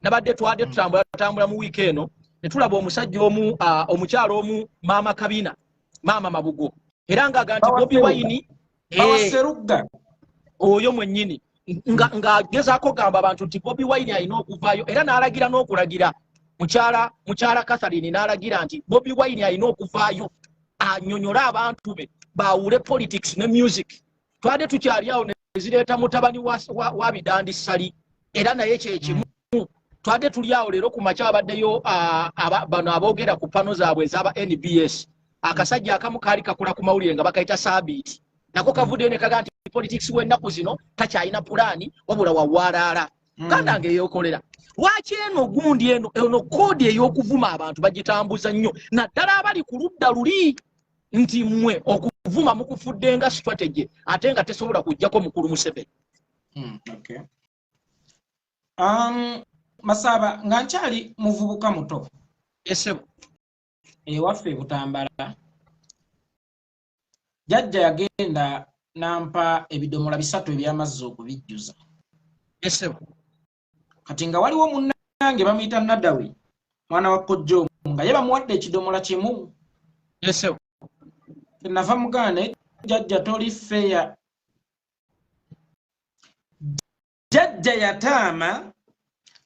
Nabadde twadde tutambula tutambula mu wiiki eno ne tulaba omusajja omu, omukyalo omu, Maama Kabina, Maama Mabugo, era ng'aga nti Bobi Wine oyo mwennyini ng'agezaako gamba abantu nti Bobi Wine alina okuvaayo, era n'alagira n'okulagira mukyala Catherine, n'alagira nti Bobi Wine alina okuvaayo anyonyole abantu be baawule politics ne music. Twadde tukyali awo nezireeta mutabani wa Bidandi Ssali, era naye kyekimu. Twadde tuli awo leero ku makya, abaddeyo bano aboogera ku pano zaabwe ezaba NBS. Akasajja akamu kaali kakula ku mawulire nga bakayita Saabiiti, nako kavuddeyo ne kagaa nti politics w'ennaku zino takyalina pulaani, wabula wawaalaala. Ganda nga eyokolera lwaki eno gundi eno koodi ey'okuvuma abantu bagitambuza nnyo, naddala abali ku ludda luli, nti mmwe okuvuma mukufudde nga strategy, ate nga tesobola kujjako mukulu Museveni? Okay. Masaba, nga nkyali muvubuka muto, esebo. Ewaffe Butambala, jjajja yagenda nampa ebidomola 3 eby'amazzi okubijjuza. Esebo. Kati nga waliwo munnange bamuyita Nadawi, mwana wa kojja omu, nga ye bamuwadde ekidomola kimu. Esebo. Nava mugaana, "Jjajja, toli fair." Jjajja yataama,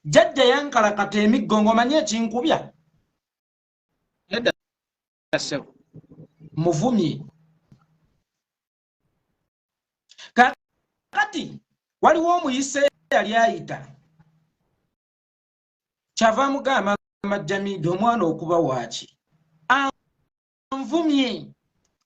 jjajja yankalakata emiggo. Ng'omanyi ekinkubya? Nedda, ssebo. Muvumye. Kakati waliwo omuyise yali ayita, kyava mugamba, "Majjamidde omwana okuba waaki anvumye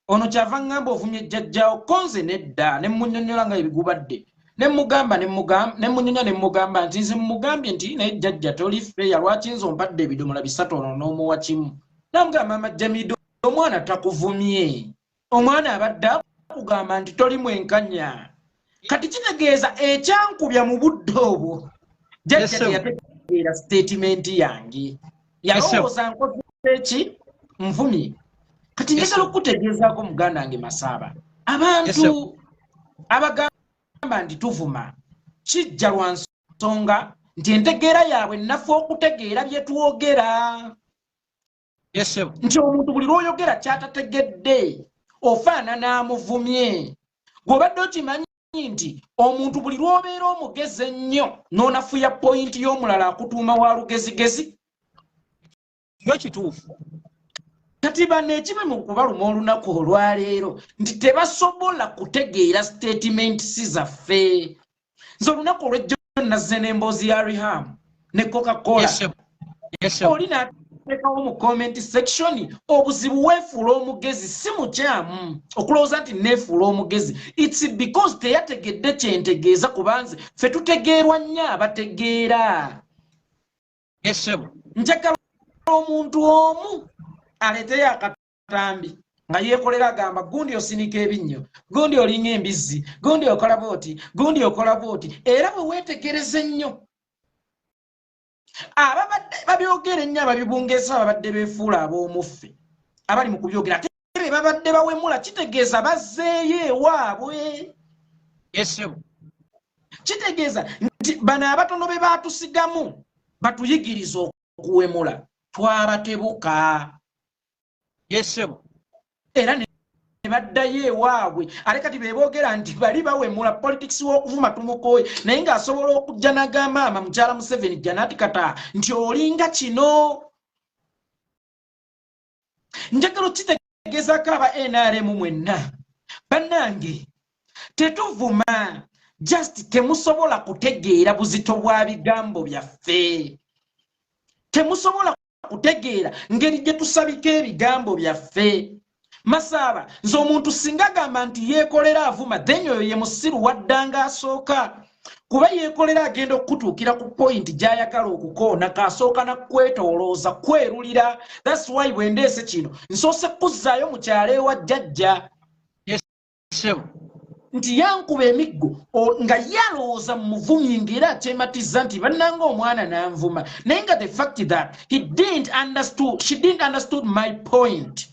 ono?" Kyava ŋŋamba, "Ovumye jjajjaawo." Konze nedda, ne munyonnyola nga ebigubadde, ne mugamba, ne munyonya, ne mugamba nti nze mugambye nti, "Naye jjajja, toli fair. Lwaki nze ompadde ebidomola 3, ono n'omuwa kimu?" Namugamba, "Mama Jamidde, omwana takuvumye, omwana abadde akugamba nti toli mwenkanya." Kati kitegeeza ekyankubya mu budde obwo, jjajja teyategeera statement yange, yalowooza nkoze eki? Nvumye. Kati njagala okukutegeezaako, muganda wange Masaaba, abantu abagamba nti tuvuma kijja lwa nsonga nti entegeera yaabwe nnafu okutegeera bye twogera, nti omuntu buli lw'oyogera kyatategedde ofaanana amuvumye. Gw'obadde okimanyi nti omuntu buli lw'obeera omugezi ennyo n'onafuya point y'omulala, akutuuma wa lugezigezi? Yo kituufu. Kati bano ekibi mu kubaluma olunaku olwaleero nti tebasobola kutegeera statements zaffe. Nze olunaku olwejjo nazze n'emboozi ya Riham ne Coca Cola. Oli n'ateekawo mu comment section, "Obuzibu weefuula omugezi." Si mukyamu okulowooza nti neefuula omugezi. It's because teyategedde kyentegeeza, kubanze ffe tutegeerwa nnyo abategeera. Njagala omuntu omu aleeteyo akatambi nga yeekolera agamba, "Gundi osinika ebinnyo, gundi olinga embizzi, gundi okola bwoti, gundi okola bwoti." Era bwe weetegereza ennyo, ababadde babyogera ennyo, ababibungeesa, ababadde beefuula ab'omuffe, abali mu kubyogera, ate be babadde bawemula. Kitegeeza bazzeeyo ewaabwe. Kitegeeza nti bano abatono be baatusigamu batuyigiriza okuwemula, twabatebuka. Yesebo. Era ne baddayo ewaabwe. Ate kati beboogera nti bali bawemula, politics w'okuvuma tumukooye, naye ng'asobola okujja nagamba mukyala Museveni Janati kata nti olinga kino. Njagala okitegeezako aba NRM mwenna, bannange, tetuvuma, just temusobola kutegeera buzito bwa bigambo byaffe, temusobola kutegeera ngeri gye tusabika ebigambo byaffe. Masaaba, nze omuntu singa agamba nti yeekolera avuma, then oyo ye musiru waddanga asooka, kuba yeekolera agenda okukutuukira ku point gy'ayagala okukoona, kasooka nakwetoolooza kwerulira. That's why bwe ndeese kino, nsoose kuzzaayo mu kyalo ewa jjajja nti yankuba emiggo nga yalowooza muvumye, ng'era akyematiza nti bannanga omwana nanvuma, naye nga the fact that he didn't understood, she didn't understood my point,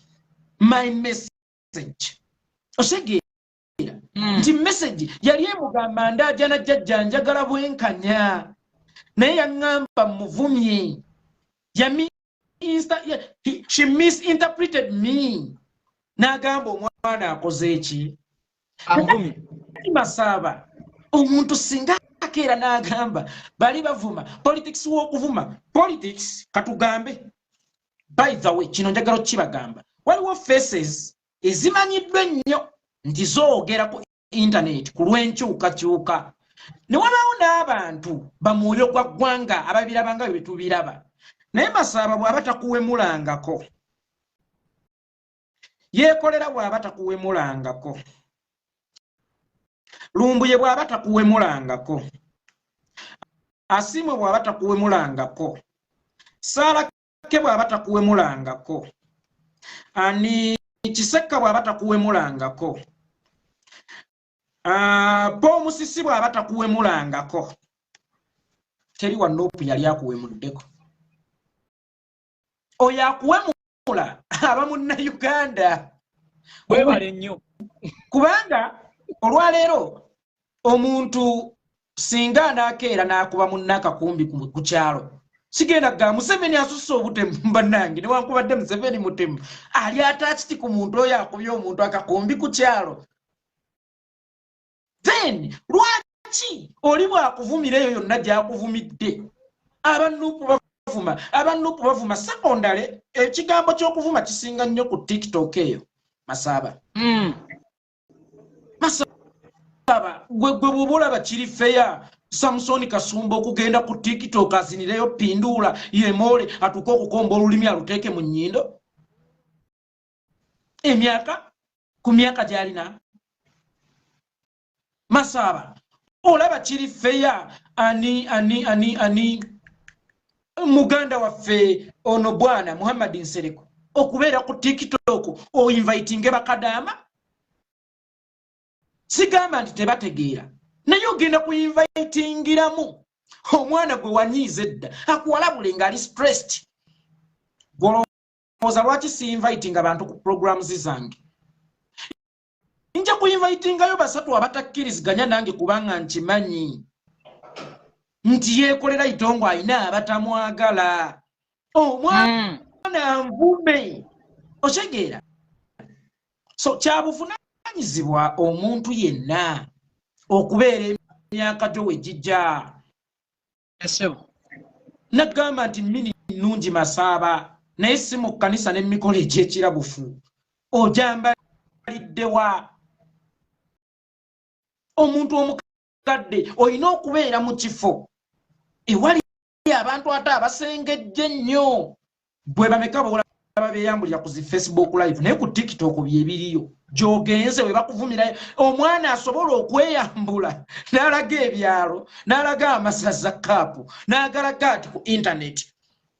my message. Osegeera nti message yali emugamba, "Ndaajana jjajja, njagala bwenkanya." Naye yaŋŋamba muvumye. She misinterpreted me, n'agamba omwana akoze eki? Anvumye. Masaaba, omuntu singa akeera n'agamba bali bavuma, politics w'okuvuma, politics katugambe. By the way, kino njagala okukibagamba, waliwo faces ezimanyiddwa ennyo nti zoogera ku internet ku lw'enkyukakyuka, ne wabaawo n'abantu bamwoyo gwa ggwanga ababiraba nga bwe tubiraba. Naye Masaaba bw'aba takuwemulangako, Yeekolera bw'aba takuwemulangako, Lumbuye bw'aba takuwemulangako, Asiimwe bw'aba takuwemulangako, Saalake bw'aba takuwemulangako, ani Kisekka bw'aba takuwemulangako, Paul Musisi bw'aba takuwemulangako, teri wa NUP yali akuwemuddeko. Oyo akuwemula aba Munnayuganda. Webale nnyo. Kubanga olwaleero omuntu singa anaakeera n'akuba munne akakumbi ku kyalo, sigenda kugamba Museveni asusse obutemu. Bannange, newankubadde Museveni mutemu, ali atakiti ku muntu oyo akubye omuntu akakumbi ku kyalo. Then lwaki oli bwakuvumira eyo yonna gyakuvumidde? Aba NUP bavuma, aba NUP bavuma. Secondary, ekigambo ky'okuvuma kisinga nnyo ku TikTok eyo, Masaaba. Masaaba, gwe bw'oba olaba kiri fair Samusoni Kasumba okugenda ku TikTok azinireyo pinduula yemoole, atuuke okukomba olulimi aluteeke mu nnyindo, emyaka ku myaka gy'alina? Masaaba, olaba kiri fair ani ani ani ani muganda waffe ono bwana Muhammad Nsereko okubeera ku TikTok oinvitinge bakadaama? Sigamba nti tebategeera, naye ogenda kuinvitingiramu omwana gwe wanyiiza edda akuwalabule ng'ali stressed. Golowooza lwaki si invitinga bantu ku programs zange? Nja kuinvitingayo basatu abatakkiriziganya nange, kubanga nkimanyi nti Yeekolera Itongo alina abatamwagala. Omwana nvume, okyegeera? So kyabuvunanyizibwa omuntu yenna okubeera emyaka gyo we gijja. Nagamba nti mini nnungi, Masaaba, naye si mu kkanisa n'emikolo egy'ekirabufu. Ojambaliddewa omuntu omukadde? Olina okubeera mu kifo ewali abantu ate abasengejja ennyo. Bwe bameka boolaba beeyambulira ku zi Facebook Live? Naye ku TikTok byebiriyo gy'ogenze we bakuvumirayo. Omwana asobola okweyambula n'alaga ebyalo, n'alaga amasaza, kaapu n'agalaga ati ku internet.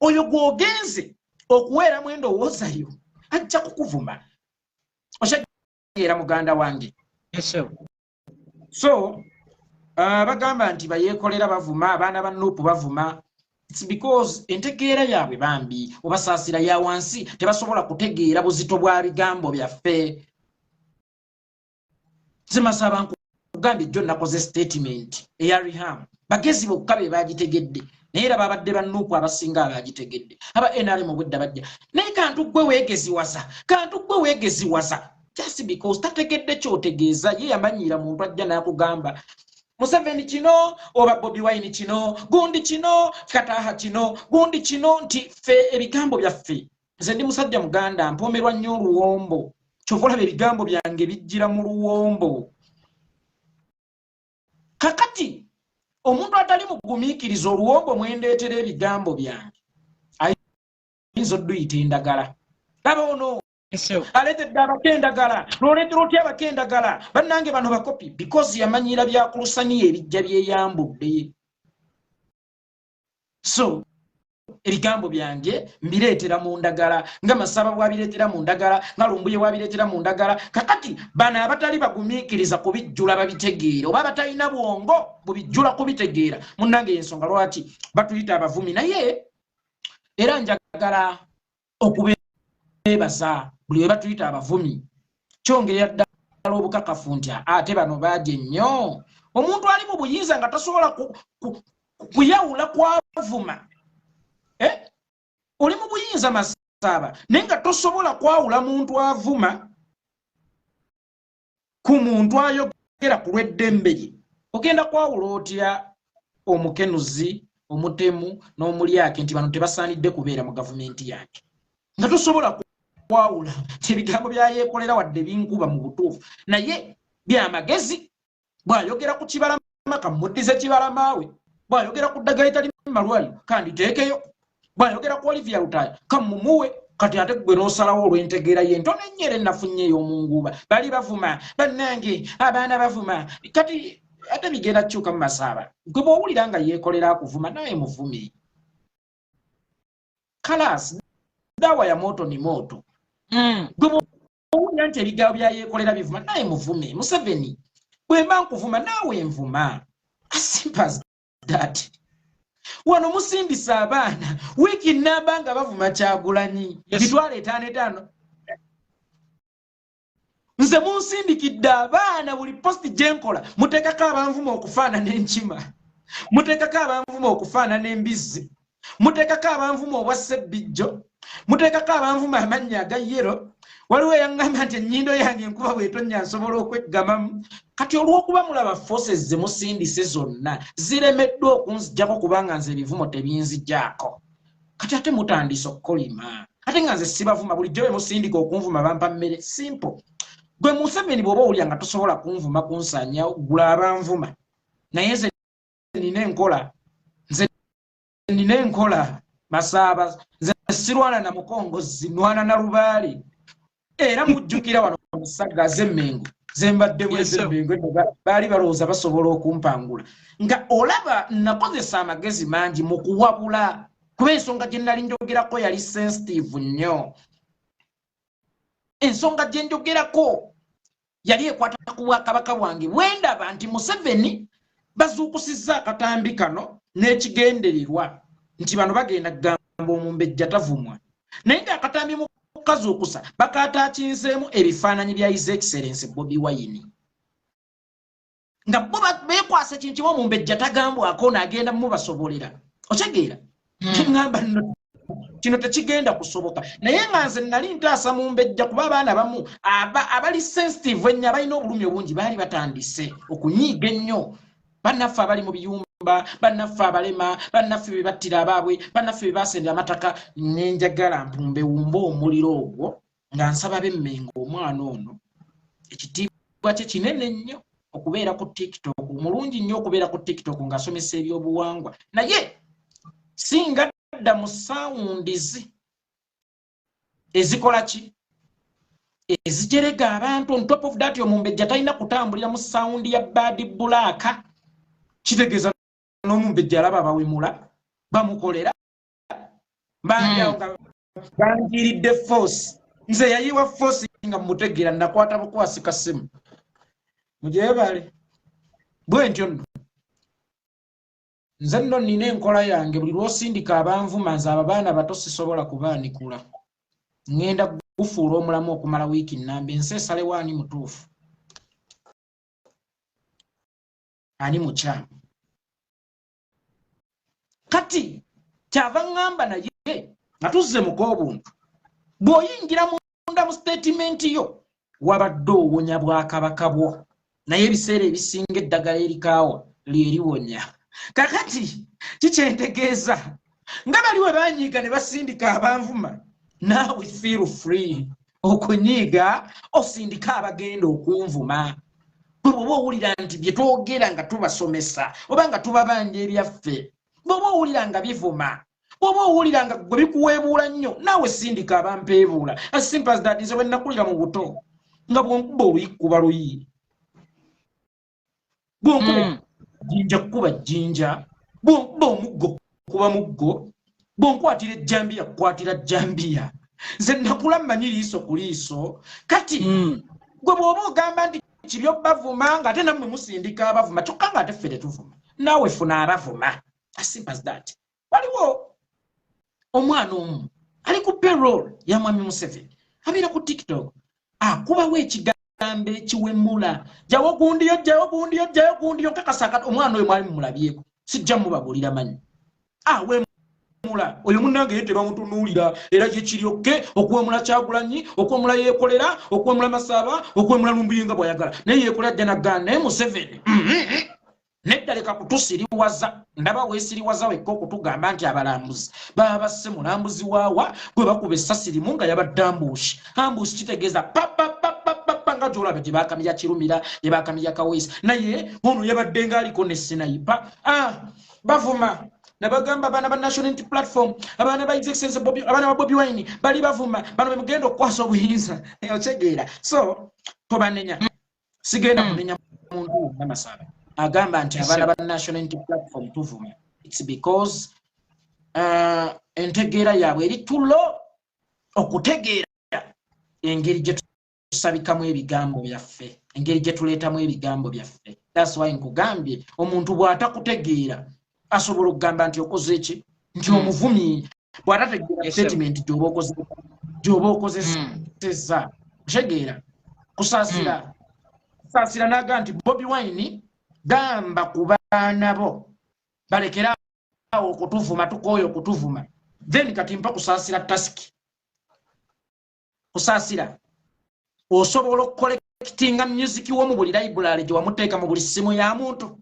Oyo gw'ogenze okuweeramu endowooza yo ajja kukuvuma. Okyageera, muganda wange? So bagamba nti bayeekolera bavuma, abaana ba NUP bavuma. It's because entegeera yaabwe bambi obasaasira ya wansi, tebasobola kutegeera buzito bwa bigambo byaffe. Zimasaba, nkugambye, jjo nakoze statement eya Riham, bagezi bokka be bagitegedde, naye era babadde ba NUP abasinga abagitegedde. Aba NRM obwedda bajja naye kantu gwe weegeziwaza, kantu gwe weegeziwaza just because tategedde kyotegeeza. Ye yamanyiira muntu ajja n'akugamba Museveni kino oba Bobi Wine kino, gundi kino, Kataha kino, gundi kino, nti ffe ebigambo byaffe. Nze ndi musajja muganda, mpoomerwa nnyo oluwombo, kyova olaba ebigambo byange bijjira mu luwombo. Kakati omuntu atali mugumiikiriza, oluwombo mwendeetera ebigambo byange ayinza odduyita endagala. Laba ono aleetedde abako endagala. Lwoleetera otya abako endagala? Bannange, bano bakopi, because yamanyiira byakulusaniya ebijja byeyambudde. So ebigambo byange mbireetera mu ndagala, nga Masaba bwabireetera mu ndagala, nga Lumbuye bwabireetera mu ndagala. Kakati bano abatali bagumiikiriza kubijjula babitegeera, oba abatalina bwongo bubijjula kubitegeera, munnange, ensonga lwaki batuyita abavumi. Naye era njagala okubeebaza, buli we batuyita abavumi kyongerera ddala obukakafu nti ate bano baagi ennyo. Omuntu ali mu buyinza nga tasobola Kuyawula kwavuma, eh? Oli mu buyinza, Masaaba, naye nga tosobola kwawula muntu avuma ku muntu ayogera ku lw'eddembe lye. Ogenda kwawula otya omukenuzi, omutemu n'omulyake nti bano tebasaanidde kubeera mu gavumenti yange, nga tosobola kwawula nti ebigambo byayeekolera wadde binkuba mu butuufu, naye byamagezi? Bw'ayogera ku Kibalama, kamuddize Kibalamaawe. Bw'ayogera ku ddagala etali mu malwaliro, kanditeekeyo. Bw'ayogera ku Olivia Lutaaya, kamumuwe. Kati ate gwe n'osalawo olw'entegeera ye ntono ennyo era ennafu nnyo ey'omunguuba, bali bavuma bannange, abaana bavuma. Kati ate bigenda kukyuka mu Masaaba. Gwe bw'owulira nga yeekolera akuvuma, naye muvume. Kalaasi, dawa ya moto ni moto. Gwe bw'owulira nti ebigambo bya yeekolera bivuma, naye muvume. Museveni, bwe mba nkuvuma, naawe nvuma, as simple as that. Wano musindisa abaana wiiki namba nga bavuma Kyagulanyi 5,500. Nze munsindikidde abaana, buli post gyenkola muteekako abanvuma okufaanana enkima, muteekako abanvuma okufaanana embizzi, muteekako abanvuma obwa sebbijjo, muteekako abanvuma amannya aga yero. Waliwo eyaŋŋamba nti ennyindo yange enkuba bwetonya nsobola okweggamamu. Kati olw'okuba mulaba forces ze musindise zonna ziremeddwa okunzijjako, kubanga nze ebivumo tebinzijaako, kati ate mutandise okukolima, ate nga nze sibavuma. Bulijjo be musindika okunvuma bampa mmere. Simple. Gwe Museveni, bw'oba owulira nga tosobola kunvuma kunsanya, gula abanvuma. Naye nze nina enkola, nze nina enkola, Masaaba. Nze sirwana na mukongozi, nwana na lubaale. Era mujjukira wano musaga z'Emmengo zembaddemu, ez'Emmengo baali balowooza basobola okumpangula, nga olaba nakozesa amagezi mangi mu kuwabula, kuba ensonga gye nali njogerako yali sensitive nnyo. Ensonga gye njogerako yali ekwata ku bwakabaka bwange. Bwendaba nti Museveni bazuukusizza akatambi kano n'ekigendererwa nti bano bagenda kugamba omumbejja tavumwa, naye ng'akatambi mu kazuukusa bakatakinzeemu ebifaananyi bya His Excellence Bobi Wine, nga bo beekwasa ekintu kimu, omumbejja tagambwako, naagenda mubasobolera. Okyegeera? Kiŋŋamba nno kino tekigenda kusoboka. Naye nga nze nali ntaasa mumbejja, kuba abaana bamu abali sensitive ennyo, abalina obulumi obungi, baali batandise okunyiiga ennyo. Bannaffe abali mu biyumba, bannaffe abalema, bannaffe be battira abaabwe, bannaffe be basendera amataka, nenjagala mpumbe wumbe omuliro ogwo, nga nsaba b'Emmengo, omwana ono ekitiibwa kye kinene nnyo okubeera ku TikTok, mulungi nnyo okubeera ku TikTok ng'asomesa ebyobuwangwa, naye singa dda mu sounds ezikola ki, ezijerega abantu. On top of that, omumbejja talina kutambulira mu sound ya Bad Black. Kitegeeza n'omumbejja alaba abawemula bamukolera banjawo nga banjiiridde force. Nze yayiwa force nga mutegeera, nakwata bukwasi kasimu mugyebale bwe ntyo. Nno nze nno nina enkola yange. Buli lw'osindika abanvuma, nze abo baana bato sisobola kubaanikula. Ŋŋenda gufuula omulamu okumala wiiki nnamba, ensi esalewo ani mutuufu, ani mukyamu. Kati kyava ŋŋamba, naye nga tuzze mu k'obuntu, bw'oyingira munda mu statement yo, wabadde owonya bwakabaka bwo, naye ebiseera ebisinga eddagala erikaawa lyeriwonya. Kakati kikyentegeeza nga bali we banyiiga ne basindika abanvuma, naawe feel free okunyiiga, osindika abagenda okunvuma. Bwe bwoba owulira nti bye twogera nga tubasomesa oba nga tubabanja ebyaffe, bw'oba owulira nga bivuma, bw'oba owulira nga gwe bikuweebuula nnyo, naawe sindika abampeebuula. As simple as that. Nze bwe nakulira mu buto, nga bwonkuba oluyi kuba luyi, bwonkuba jjinja kukuba jjinja, bwonkuba omuggo kuba muggo, bwonkwatira ejjambiya kukwatira jjambiya. Nze nakula mmanyi liiso ku liiso. Kati gwe bw'oba ogamba nti kibyo bavuma, nga ate nammwe musindika abavuma, kyokka nga ate ffe tetuvuma, naawe funa abavuma. As simple as that. Waliwo omwana omu ali ku payroll ya mwami Museveni, abeera ku TikTok, akubawo ekigambo ekiwemula, jawo gundiyo, jawo gundiyo, jawo gundiyo. Nkakasa omwana oyo mwali mumulabyeko. Sijja mubabuulira manyi. Awemula oyo munnange ye tebamutunuulira, era ye kiryokke okuwemula Kyagulanyi, okuwemula Yeekolera, okuwemula Masaaba, okuwemula Lumbuye nga bw'ayagala. Naye Yeekolera ajja n'agamba naye Museveni nedda, leka kutusiriwaza. Ndaba weesiriwaza wekka okutugamba nti abalambuzi baba basse mulambuzi waawa gwe bakuba essasi limu nga yabadde ambushi. Ambushi kitegeeza papapapapapa nga gy'olaba gye baakamira Kirumira, gye baakamira Kaweesi, naye ono yabadde ng'aliko ne sniper. Bavuma nabagamba abaana ba National Unity Platform, abaana ba His Excellency Bobi, abaana ba Bobi Wine bali bavuma bano be mugenda okukwasa obuyinza. Otegeera? So tobanenya, sigenda kunenya muntu wonna. Masaba agamba nti abaana ba National Unity Platform tuvuma, it's because entegeera yaabwe eri tulo okutegeera engeri gye tusabikamu ebigambo byaffe, engeri gye tuleetamu ebigambo byaffe. That's why nkugambye, omuntu bw'atakutegeera asobola okugamba nti okoze ki, nti omuvumi, bw'atategeera statement gy'oba okozesezza. Otegeera? Kusaasira n'agamba nti Bobi Wine, gamba ku baana bo balekere awo okutuvuma, tukooye okutuvuma. Then kati mpa Kusaasira task. Kusaasira, osobola okucollectinga music wo mu buli library gye wamuteeka mu buli ssimu ya muntu?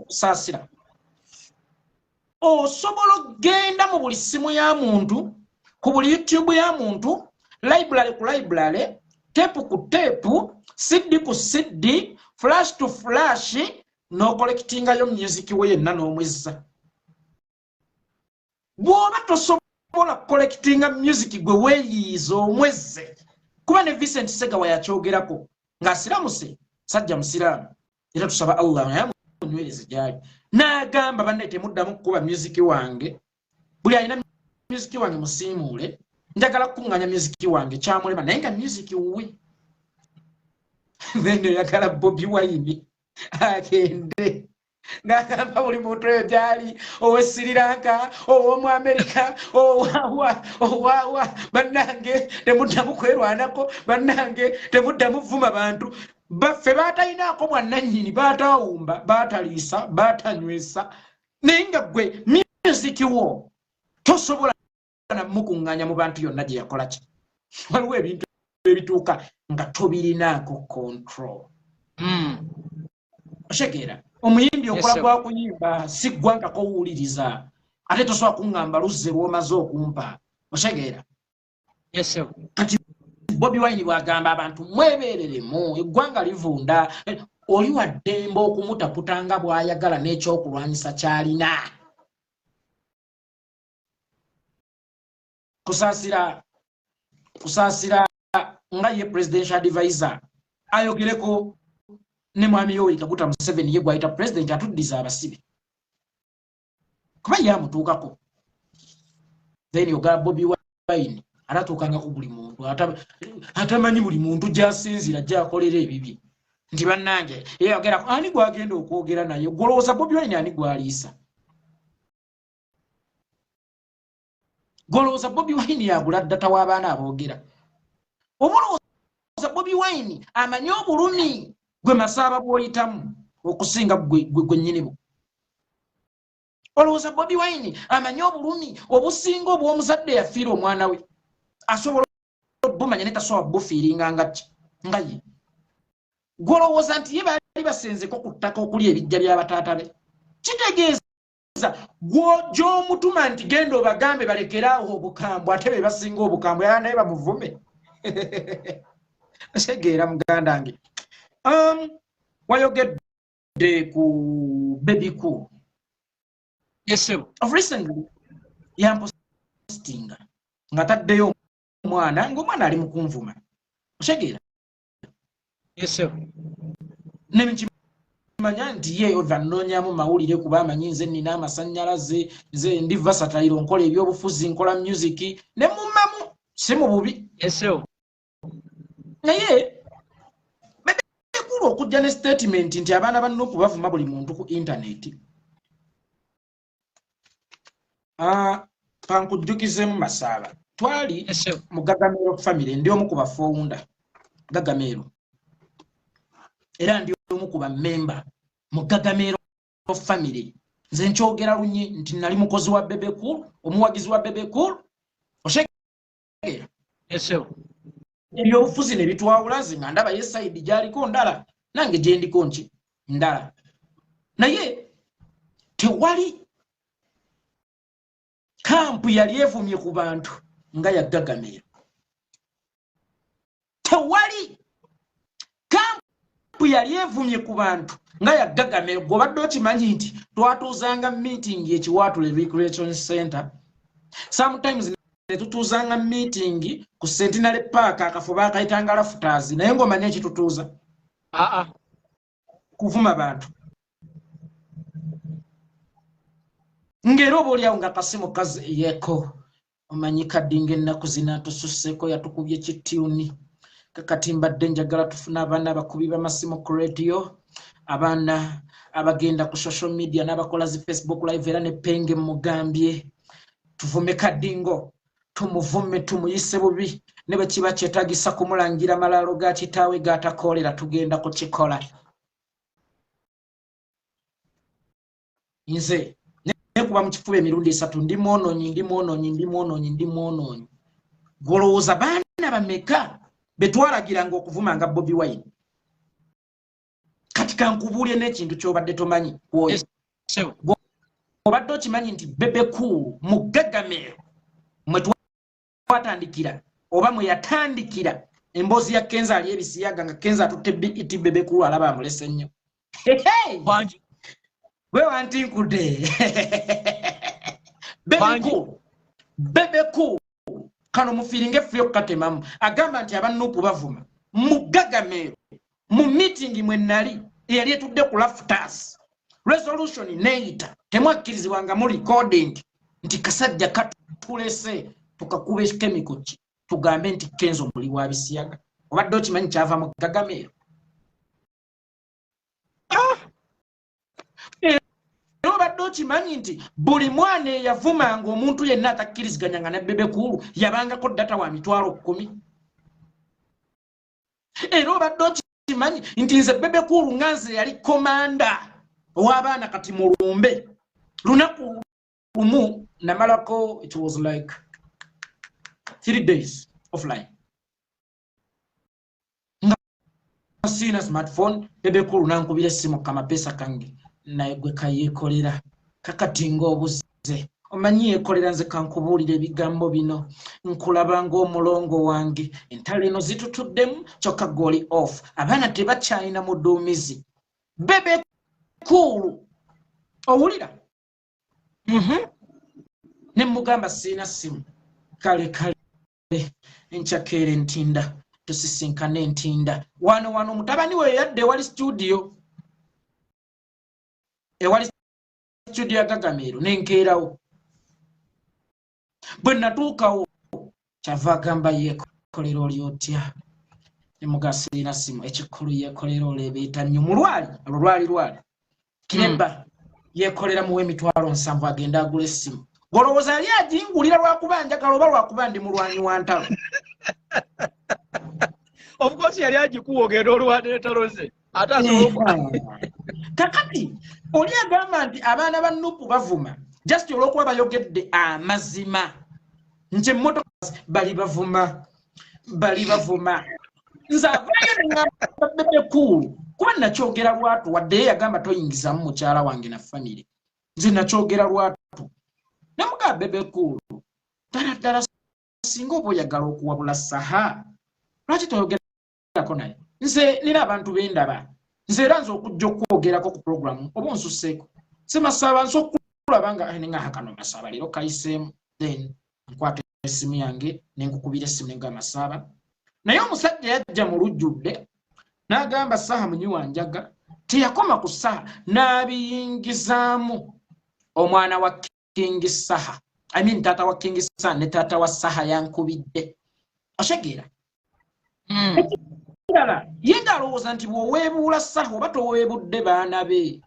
Kusaasira, osobola okgenda mu buli ssimu ya muntu, ku buli YouTube ya muntu, library ku library, tape ku tape, CD ku CD, flash to flash, n'ocollectingayo music we yenna n'omwezza? Bw'oba tosobola kucollectinga music gwe weeyiiza omwezze, kuba ne Vincent Segawa yakyogerako ng'asiramuse, sajja musiraamu, era tusaba Allah naye amunywereze gyali, n'agamba banne temuddamu kukuba music wange, buli alina music wange musiimuule, njagala kukuŋŋanya music wange. Kyamulema, naye nga music wuwe. Then oyagala Bobi Wine agende ng'agamba buli muntu oyo gyali, owe Sri Lanka, ow'omu Amerika, owawa owawa, bannange temuddamu kwerwanako, bannange temuddamu vuma bantu baffe batalinaako bwannannyini, baatawumba, baataliisa, baatanywesa, naye nga gwe music wo tosobola namukuŋŋaanya mu bantu yonna gye yakola ki. Waliwo ebintu ebituuka nga tobirinaako control. Otegeera? Omuyimbi okola gwa kuyimba, si ggwanga kowuliriza, ate tosobola kuŋŋamba luzze lw'omaze okumpa. Otegeera? Kati Bobi Wine bw'agamba abantu mwebeereremu, eggwanga livunda, oli wa ddembe okumutaputa nga bw'ayagala n'ekyokulwanyisa ky'alina. Kusaasira nga ye presidential advisor ayogereko ne mwami Yoweri Kaguta Museveni, ye gwayita president, atuddiza abasibe kuba ye amutuukako. Then oga Bobi Wine atatuukangako buli muntu, atamanyi buli muntu gy'asinziira gy'akolera ebibye, nti bannange yeyogera ani gwagenda okwogera naye? Golowooza Bobi Wine ani gwaliisa? Golowooza Bobi Wine yagula data w'abaana aboogera? Oba olowooza Bobi Wine amanyi obulumi gwe Masaaba bw'oyitamu okusinga gwe nnyinibo? Olowooza Bobi Wine amanyi obulumi obusinga obw'omuzadde yafiira omwana we? Asobola obumanya ne tasobola bufeelinga nga ki nga ye. Gwolowooza nti ye baali basenzeko ku ttaka okuli ebijja by'abataata be? Kitegeeza gy'omutuma nti genda obagambe balekeraawo obukambwe, ate be basinga obukambwe, aa naye bamuvume. Otegeera, muganda nge? Wayogedde ku Bebe Cool. Yes. Of recently yampostinga nga taddeyo omwana, ng'omwana ali mu kunvuma. Otegeera? Yes. Nemukimanya nti ye ova nnoonyamu mawulire, kuba amanyi nze nina amasannyalaze, nze ndi versatile, nkola ebyobufuzi, nkola music, ne mummamu, si mu bubi. Yes. Naye Bebe Cool okujja ne statement nti abaana ba NUP bavuma buli muntu ku intaneti. Ah, kankujjukizemu Masaaba, twali Yes. mu Gagamero family, ndi omu ku bafounder Gagamero. Era ndi omu ku bammemba mu Gagamero family. Nze nkyogera lunye nti nali mukozi wa Bebe Cool, omuwagizi wa Bebe Cool. Oshegeera? Ebyobufuzi ne bitwawula, nze nga ndaba ye side gy'aliko ndala, nange gye ndiko nki ndala, naye tewali camp yali evumye ku bantu nga ya Gagamero. Tewali camp yali evumye ku bantu nga ya Gagamero. Gweobadde okimanyi nti twatuuzanga meeting ekiwaatule Recreation Center, sometimes netutuuzanga meeting ku Centenary Park, akafo bakayitanga Rafters, naye ng'omanyi ekitutuuza? Aa. Kuvuma bantu. Ng'era oba oliawo nga kasimu kazi yeko, omanyi kadinga ennaku zino atususseko, yatukubye kityuni. Kakati mbadde njagala tufune abaana abakubi b'amasimu ku radio, abaana abagenda ku social media n'abakola zi Facebook live, era ne Penge mugambye tuvume Kadingo, tumuvume, tumuyise bubi, ne bwe kiba kyetagisa kumulangira malaalo ga kitaawe g'atakoolera, tugenda kukikola. Nze nekuba mu kifuba emirundi 3, ndi mwonoonyi, ndi mwonoonyi, ndi mwonoonyi, ndi mwonoonyi. Golowooza baana bameka betwalagiranga okuvuma nga Bobi Wine? Kati kankubuulye n'ekintu ky'obadde tomanyi kwoyo. Obadde okimanyi nti Bebe Cool mu Gagamero mwe twatandikira, oba mwe yatandikira emboozi ya Kenzo ali ebisiyaga, nga Kenzo atutte BET, Bebe Cool alaba amulese nnyo. Gwe wantinkudde. Bebe Cool, Bebe Cool kano mufiiringa effu yokukatemamu, agamba nti abanuupu bavuma mu Gagamero. Mu meeting mwe nali eyali etudde ku Rafters, resolution neeyita, temwakkirizibwanga mu recording, nti kasajja katulese tukakuba chemical ki, tugambe nti Kenzo muli wa bisiyaga. Obadde okimanyi kyava mu Gagamero? Era obadde okimanyi nti buli mwana eyavumanga omuntu yenna atakkiriziganya nga ne Bebe Cool yabangako data wa 10,000? Era obadde okimanyi nti nze Bebe Cool nga nze yali komanda ow'abaana kati mulumbe lunaku lumu namalako, it was like 3 days offline nga siina smartphone. Bebe Cool nankubira essimu, kamapeesa kange naye gwe kayeekolera kakati ng'obuze omanyi yeekolera. Nze kankubuulira ebigambo bino, nkulaba ng'omulongo wange, entalo eno zitutuddemu, kyokka gw'oli off, abaana tebakyalina muduumizi. Bebe Cool, owulira? Ne mugamba siina ssimu. Kale kale, enkyakeera entinda tusisinkane entinda. Wano wano mutabani we yadde ewali studio, ewali studio ya Gagamero, nenkeerawo. Bwe natuukawo, kyava agamba, "Yeekolera, oli otya?" Nemuga sirina simu. Ekikulu, yeekolera oleebeeta nnyo mulwali olwo lwali lwali kireba. Yeekolera, muwa 70,000 agenda agula essimu. Golowooza yali agingulira lwakuba njagala oba lwakuba ndi mulwanyi wa ntalo? Of course yali agikuwa ogenda olwana entalo ze, ate asobola. Kakati oli agamba nti abaana ba Nupu bavuma just olw'okuba bayogedde amazima nti emmotoka bali bavuma, bali bavuma. Nze avaayo neŋamba Bebe Cool, kuba nakyogera lwatu, wadde ye yagamba toyingizamu mukyala wange na family, nze nakyogera lwatu namugamba, Bebe Cool, ddala ddala singa oba oyagala okuwabula Saha, lwaki toyogerako naye? Nze nina abantu bendaba, nze era nze okujja okwogerako ku programu oba onsuseeko semasaba, nze okulaba nga nengaha kano Masaba leero kayiseemu, then nkwata essimu yange nenkukubira essimu nenga Masaba. Naye omusajja yajja mu lujjudde n'agamba Saha munywi wa njaga. Teyakoma ku Saha, n'abiyingizaamu omwana wa King Saha, I mean taata wa King Saha ne taata wa Saha yankubidde. Oshegeera? Ekirala, ye ng'alowooza nti bw'oweebuula Saha oba toweebudde baana be.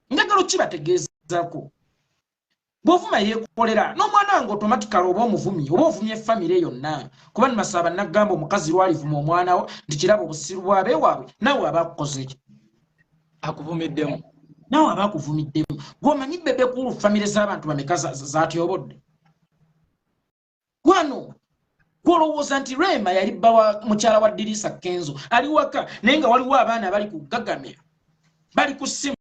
Njagala okibategeezaako. Bw'ovuma yeekolera n'omwana wange automatically oba omuvumye oba ovumye famire yonna. Kuba Masaba nagamba omukazi lwalivuma omwana wo nti kiraba obusiru bw'abeewaabwe, naawe aba akukoze ki? Akuvumiddemu. Naawe aba akuvumiddemu. Gw'omanyi Bebe Cool famire z'abantu bameka z'atyobodde? Wano gw'olowooza nti Rema yali bba wa mukyala wa Dirisa Kenzo ali waka, naye nga waliwo abaana abali ku Gagamel, bali ku ssimu,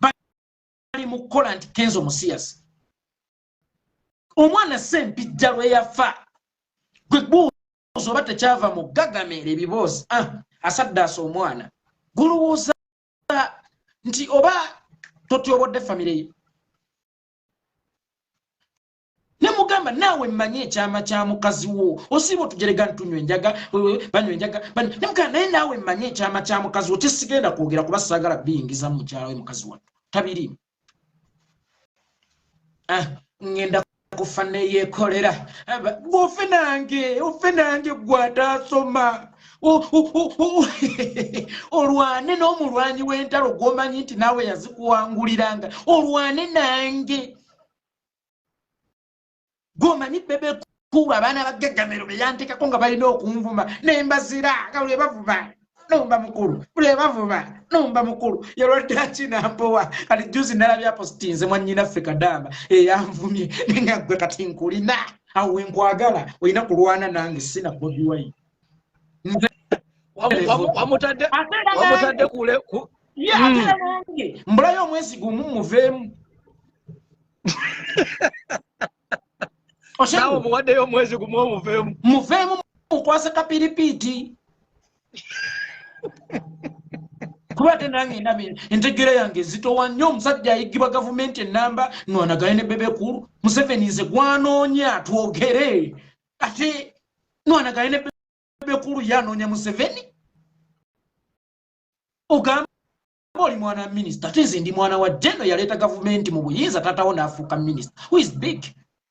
bali mu kukola nti Kenzo musiyasi. Omwana Ssempijja lwe yafa, gwe buuza oba tekyava mu Gagamel ebiboozi, asaddaasa omwana. Gw'olowooza nti oba totyobodde famire ye? Ne mugamba naawe mmanyi ekyama kya mukazi wo, osiiba otujerega nti tunywa enjaga, banywa enjaga, banywa. Ne mugamba naye naawe mmanyi ekyama kya mukazi wo, kyesigenda kwogera kuba saagala biyingiza mu mukyala we mukazi wattu. Tabiriimu. Ngenda kufa neyeekolera. Ofe nange, ofe nange gwe ataasoma. Olwane n'omulwanyi w'entalo gw'omanyi nti naawe yazikuwanguliranga, olwane nange. Gw'omanyi Bebe Cool abaana ba Gagamel be yanteekako nga balina okunvuma, ne mbazira nga bwe bavuma nomba mukulu, bwe bavuma nomba mukulu. Yalwadde akinampowa. Kati juzi nalabye apositinze mwannyinaffe Kadamba eyanvumye, naye nga ggwe kati nkulina awo we nkwagala, olina kulwana nange, sina Bobi Wine. Wamutadde kule ku Ye, ate era nange mbulayo omwezi gumu muveemu. Naawe omuwaddeyo omwezi gumu omuveemu. Muveemu mukwase kapiripiiti. Kuba ate nange ndaba entegeera yange ezitowa nnyo. Omusajja ayigibwa gavumenti ennamba nwanagane ne Bebe Cool. Museveni nze gwanoonya twogere, ate nwanagane ne Bebe Cool ye anoonya Museveni. Ogamba oli mwana wa minisita, ate nze ndi mwana wa Jeno yaleeta gavumenti mu buyinza, taatawo n'afuuka minisita. Who is big?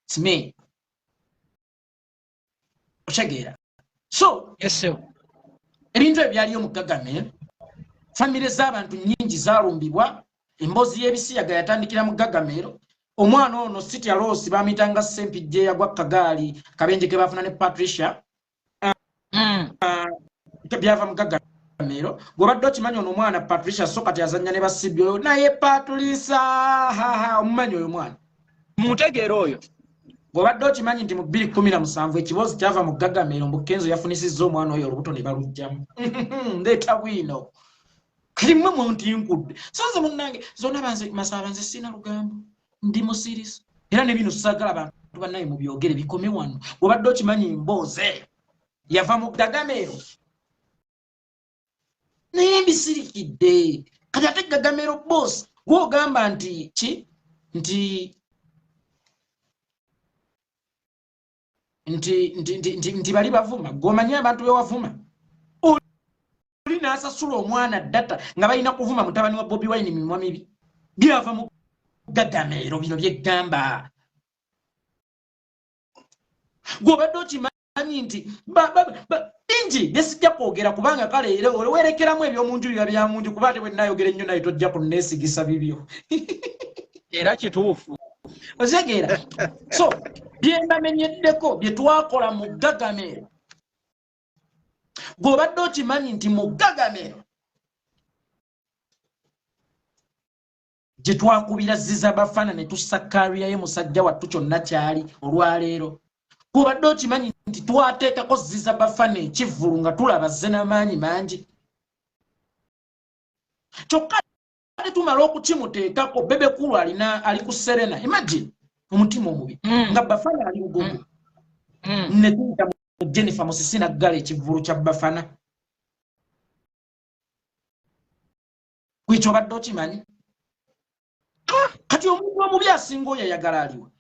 It's me. Otegeera? So, Yes, sir. ebintu ebyo byaliyo mu Gagamel. Famire z'abantu nnyingi zaalumbibwa. Emboozi y'ebisiyaga yatandikira mu Gagamel. Omwana ono Sitya Loss bamuyitanga Ssempijja eyagwa kagaali kabenje ke baafuna ne Patricia. Byava mu Gagamel. Gw'obadde okimanyi ono omwana Patricia so kati azannya ne Basibi oyo, naye Patricia, ha, ha, omumanyi oyo mwana? Mutegeera oyo. Gw'obadde okimanyi nti mu 2017 ekiboozi kyava mu Gagamel mbu Kenzo yafunisizza omwana oyo olubuto ne baluggyamu. Ndeeta bwino. Kati mmwe muntinkudde. So nze munnange, zonna banze, Masaba nze sirina lugambo. Ndi musirisi. Era ne bino saagala bantu bannaye mubyogere bikome wano. Gw'obadde okimanyi mbooze yava mu Gagamel. Naye mbisirikidde. Kati ate Gagamel boss gw'ogamba nti ki? Nti, nti, nti, nti, nti, nti bali bavuma. Gw'omanyi abantu be wavuma. Oli n'asasula omwana data nga balina kuvuma mutabani wa Bobi Wine mimwa mibi. Byava mu Gagamel bino byeggamba. Gw'obadde okimanyi nti bingi bye sijja kwogera kubanga kale era weerekeramu eby'omu nju biba bya mu nju, kuba ate bwe nnaayogera ennyo naye tojja kunneesigisa bibyo. Era kituufu. Otegeera? So bye mbamenyeddeko bye twakola mu Gagamel. Gw'obadde okimanyi nti mu Gagamel gye twakubira Ziza Bafana ne tussa kariya ye musajja wattu kyonna kyali olwaleero. Gw'obadde okimanyi nti twateekako Ziza Bafana ekivvulu nga tulaba zze n'amaanyi mangi. Kyokka ate tumala okukimuteekako Bebe Cool alina ali ku Serena. Imagine omutima omubi nga Bafana ali Lugogo. Ne tuyita mu Jennifer Musisi n'aggala ekivvulu kya Bafana. Kwekyo obadde okimanyi? Kati omuntu omubi asinga oyo ayagala aliwa?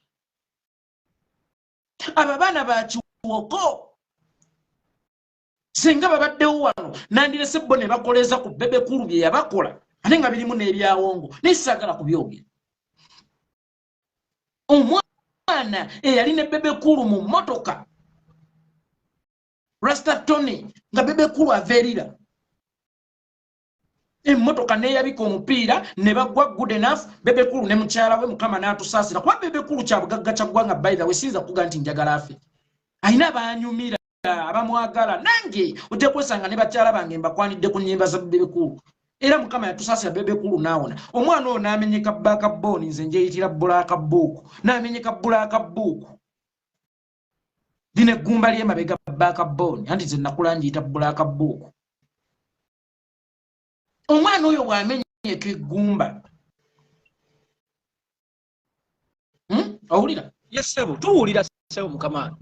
Abo abaana ba Kiwoko singa babaddewo wano nandirese bo ne bakoleza ku Bebe Cool bye yabakola, ate nga birimu n'ebyawongo, naye saagala kubyogera. Omwana eyali ne Bebe Cool mu mmotoka Rasta Tony nga Bebe Cool ava erira. Emmotoka neeyabika omupiira ne bagwa. Good enough, Bebe Cool ne mukyala we, Mukama n'atusaasira, kuba Bebe Cool kya bugagga kya ggwanga. By the way, siyinza kuga nti njagala afe, alina baanyumira abamwagala. Nange ojja kwesanga ne bakyala bange mbakwanidde ku nnyimba za Bebe Cool. Era Mukama yatusaasira, Bebe Cool n'awona, omwana oyo n'amenyeka black bone. Nze njeyitira black book, n'amenyeka black book. Lino eggumba ly'emabega, back bone, anti nze nakula njiyita black book. Omwana oyo bw'amenyeka eggumba, Owulira? Yes ssebo, tuwulira ssebo mukama.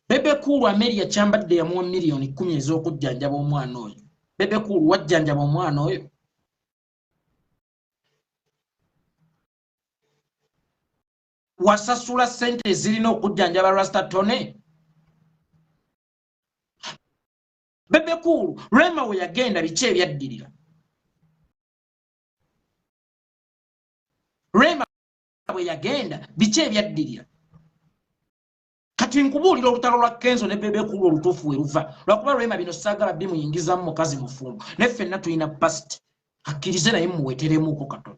Bebe Cool, Ameria Kyambadde yamuwa miliyoni 10 ez'okujjanjaba omwana oyo. Bebe Cool, wajjanjaba omwana oyo? Wasasula ssente ezirina okujjanjaba Rasta Tone? Bebe Cool, Rema we yagenda, biki ebyaddirira? Rema bwe yagenda, biki ebyaddirira? Kati nkubuulira olutalo lwa Kenzo ne Bebe Cool olutuufu we luva, lwakuba Rema bino saagala bimuyingizamu. Mukazi mufumbo, naye ffenna tulina past, akkirize naye muweteremuuko katono.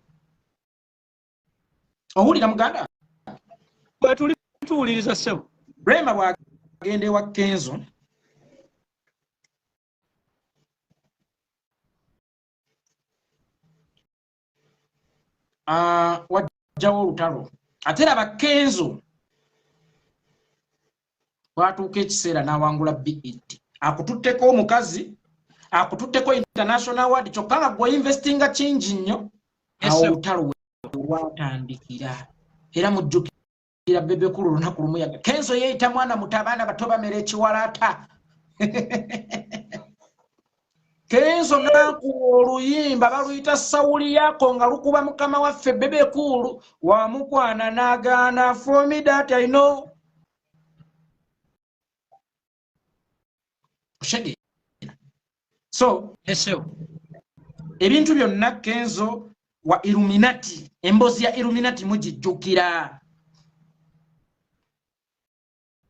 Owulira muganda? Bwe tuli tuwuliriza ssebo. Rema bw'agenda ewa Kenzo, wajjawo olutalo. Ate raba Kenzo bwatuuka ekiseera n'awangula BET, akututteko omukazi, akututteko international award, kyokka nga gwe investinga kingi nnyo. Awo olutalo lwatandikira. Era mujjukira Bebe Cool olunaku lumu yaga Kenzo yeeyita mwana muto, abaana bato bamera ekiwalaata. Kenzo n'akuba oluyimba baluyita Sawuli Yako, nga lukuba mukama waffe Bebe Cool wamukwana n'agaana. For me that I know. Oshege. So ebintu byonna Kenzo wa Illuminati, emboozi ya Illuminati mugijjukira?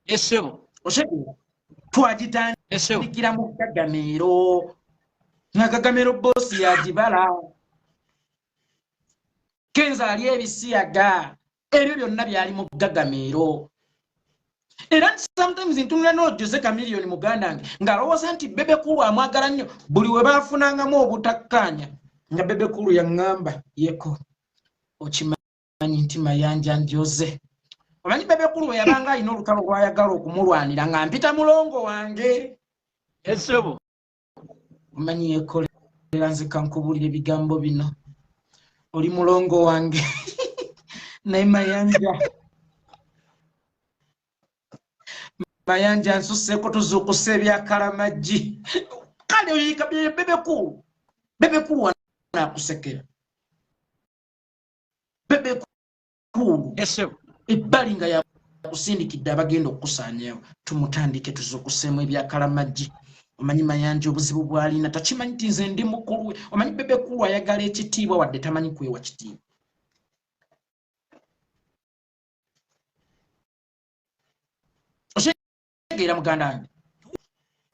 Esebo. Oshege, twagitandikira mu Gagamero, nga Gagamero boss yagibala. Kenzo ali ebisiyaga, ebyo byonna byali mu Gagamero. Era sometimes ntunula no Jose Chameleone muganda wange ng'alowooza nti Bebe Cool amwagala nnyo. Buli we baafunangamu obutakkaanya, nga Bebe Cool yaŋŋamba, "Yeko, okimanyi nti Mayanja njoze." Omanyi Bebe Cool bwe yabanga alina olutalo lw'ayagala okumulwanira, nga mpita mulongo wange. Esebo. "Omanyi yekolera, nze kankubulira ebigambo bino, oli mulongo wange, naye Mayanja nsuseeko, tuzuukusa ebyakalamaggi." Kale oyika Bebe Cool, Bebe Cool wanaakusekera. Bebe Cool Esebo. ebbali nga yakusindikidde abagenda okukusaanyawo, "Tumutandike tuzuukuseemu ebyakalamaggi. Omanyi Mayanja obuzibu bw'alina, takimanyi nti nze ndi mukulu we." Omanyi Bebe Cool ayagala ekitiibwa wadde tamanyi kwewa kitiibwa. Otegeera muganda wange?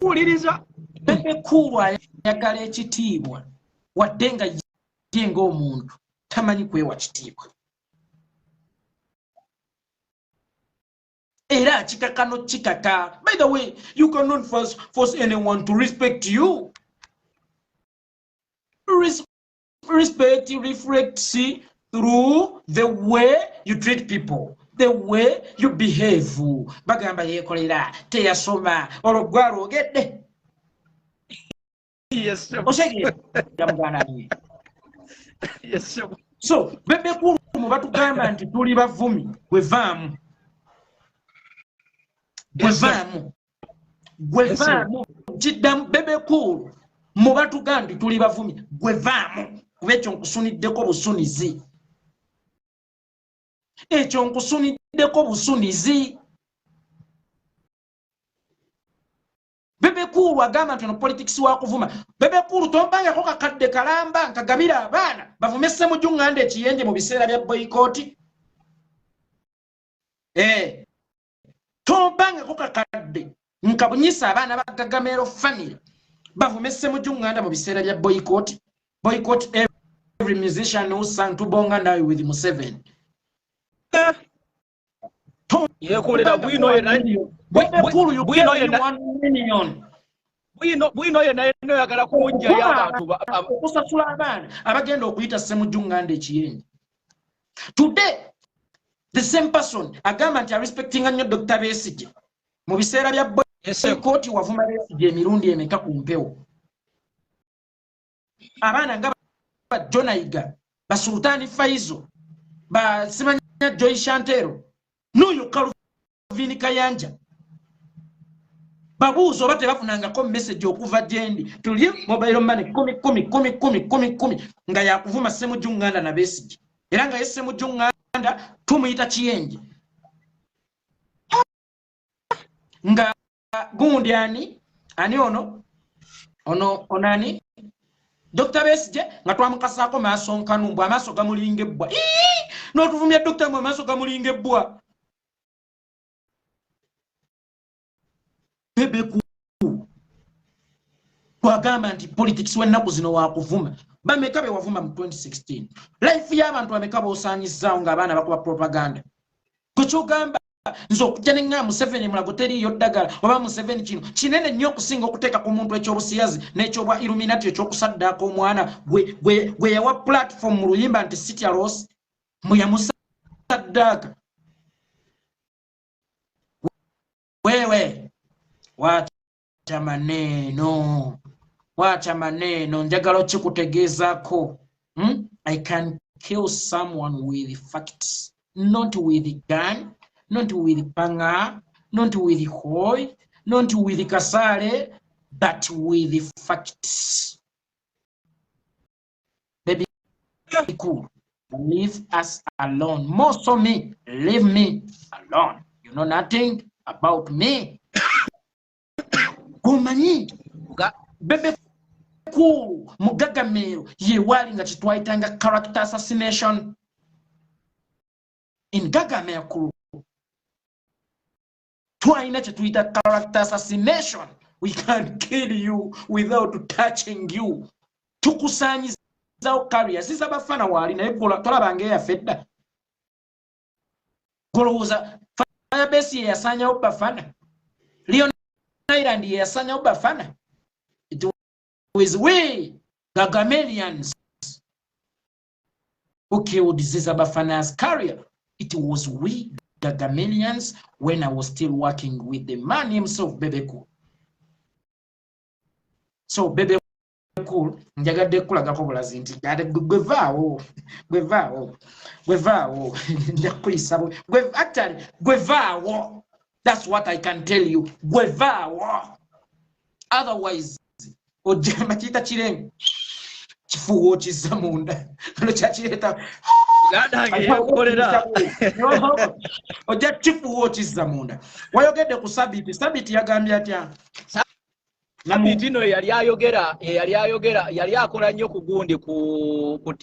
Wuliriza. Bebe Cool ayagala ekitiibwa wadde nga ye ng'omuntu tamanyi kwewa kitiibwa, era akikaka nokikaka. By the way, you cannot force anyone to respect you. Respect reflects through the way you treat people, the way you behave. Bagamba yeekolera teyasoma, olwo gwalwogedde. Yes. Otegeera muganda wange? Yes. So Bebe Cool mu batugamba nti tuli bavumi, gwevaamu, gwevaamu, gwevaamu. Kiddamu, Bebe Cool mu batugamba nti tuli bavumi, gwevaamu, kuba ekyo nkusuniddeko busunizi, ekyo nkusuniddeko busunizi. Bebe Cool agamba nti ono politics wa kuvuma. Bebe Cool, tompangako kakadde kalamba nkagabira abaana bavume Ssemujju Ŋŋanda ekiyenje mu biseera bya boycott. Tompangako kakadde nkabunyisa abaana ba Gagamero family. Bavume Ssemujju Nganda mu biseera bya boycott. Boycott every musician who sang Tubonga Nawe with Museveni. Yekolera bwino yena bwino yena yagala kujja y'abantu okusasula abaana abagenda okuyita Ssemujju Nganda ekiyenje. Today the same person agamba nti arespectinga nnyo Dr. Besigye. Mu biseera bya boycott wavuma Besigye emirundi emeka ku mpewo. Abaana nga ba Jonayiga, ba Sultani Faizo, ba Simanya Joy Shantero, n'oyo Calvin Kayanja. Babuuza oba tebafunangako message okuva gyendi tuli mobile money 10 10 10 10 10 10 nga yakuvuma Ssemujju Nganda na Besigye, era nga ye Ssemujju Nganda tumuyita kiyenje. Nga gundi ani ani ono ono onani Dr. Besigye nga twamukasaako maaso nkanumbwa, amaaso gamulinga ebbwa. N'otuvumya Dr. mu amaaso gamulinga ebbwa. Bebe Cool twagamba nti politics w'ennaku zino wakuvuma. Bameka be wavuma mu 2016? Life y'abantu bameka b'osaanyizaawo ng'abaana bakuba propaganda? Gwe ky'ogamba nze okujja ne ŋŋamba Museveni Mulago teriiyo ddagala oba Museveni kino kinene nnyo okusinga okuteeka ku muntu eky'obusiyazi n'ekyobwa Illuminati eky'okusaddaaka omwana gwe yawa platform mu luyimba nti sitya loss mwe yamusaddaaka. Wewe wacha maneno, wacha maneno, njagala okikutegeezaako. I can kill someone with facts, not with gun, not with panga, not with hoe, not with kasale, but with facts. Baby, cool. Leave us alone. More so me, leave me alone. You know nothing about me. Gomanyi, Bebe Cool, Mugagamero, ye wali nga kitwaitanga character assassination. In Gagamel crew, twalina kye tuyita character assassination. We can kill you without touching you. Tukusaanyizaawo career. Ziza bafana waali naye tolabanga eyaffe dda. Golowooza Firebase ye yasaanyawo bafana, Leon Island ye yasaanyawo bafana. It was we Gagamelians who killed Ziza Bafana's career. It was we Gagamelians when I was still working with the man himself, Bebe Cool. So Bebe Cool, njagadde kulagako bulazi nti ate gwevaawo, gwevaawo, gwevaawo, nja kuyisa gwe, actually gwevaawo. That's what I can tell you. Gwevaawo. Otherwise, ojja bakiyita kirengo. Kifuuwa okizza munda. Kano kyakireeta. Yekolera. Ojja kifuuwa okizza munda. Wayogedde ku Sabiti. Sabiti yagambye atya? Sabiti no yali ayogera, yali ayogera, yali akola nnyo ku gundi ku ku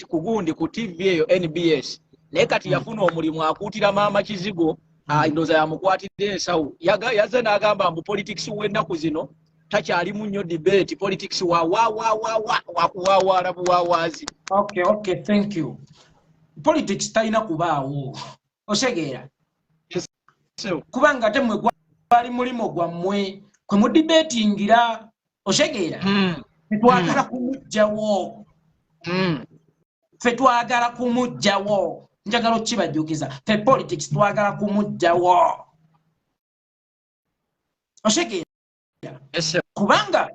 ku gundi ku TV eyo NBS. Naye kati yafuna omulimu akuutira maama Kizigo, ndowooza yamukwatidde ensawo. Yazze n'agamba mbu politics w'ennaku zino takyalimu nnyo debate, politics wa wa wa wa wa wakuwaawaala buwaawaazi. Okay, okay, thank you. Politics talina kubaawo. Osegeera. Kubanga ate mmwe gwali mulimo gwammwe kwe mudibetingira. Osegeera. Twagala kumuggyawo. Ffe twagala kumuggyawo. Njagala okukibajjukiza. Ffe politics twagala kumuggyawo. Osegeera. Kubanga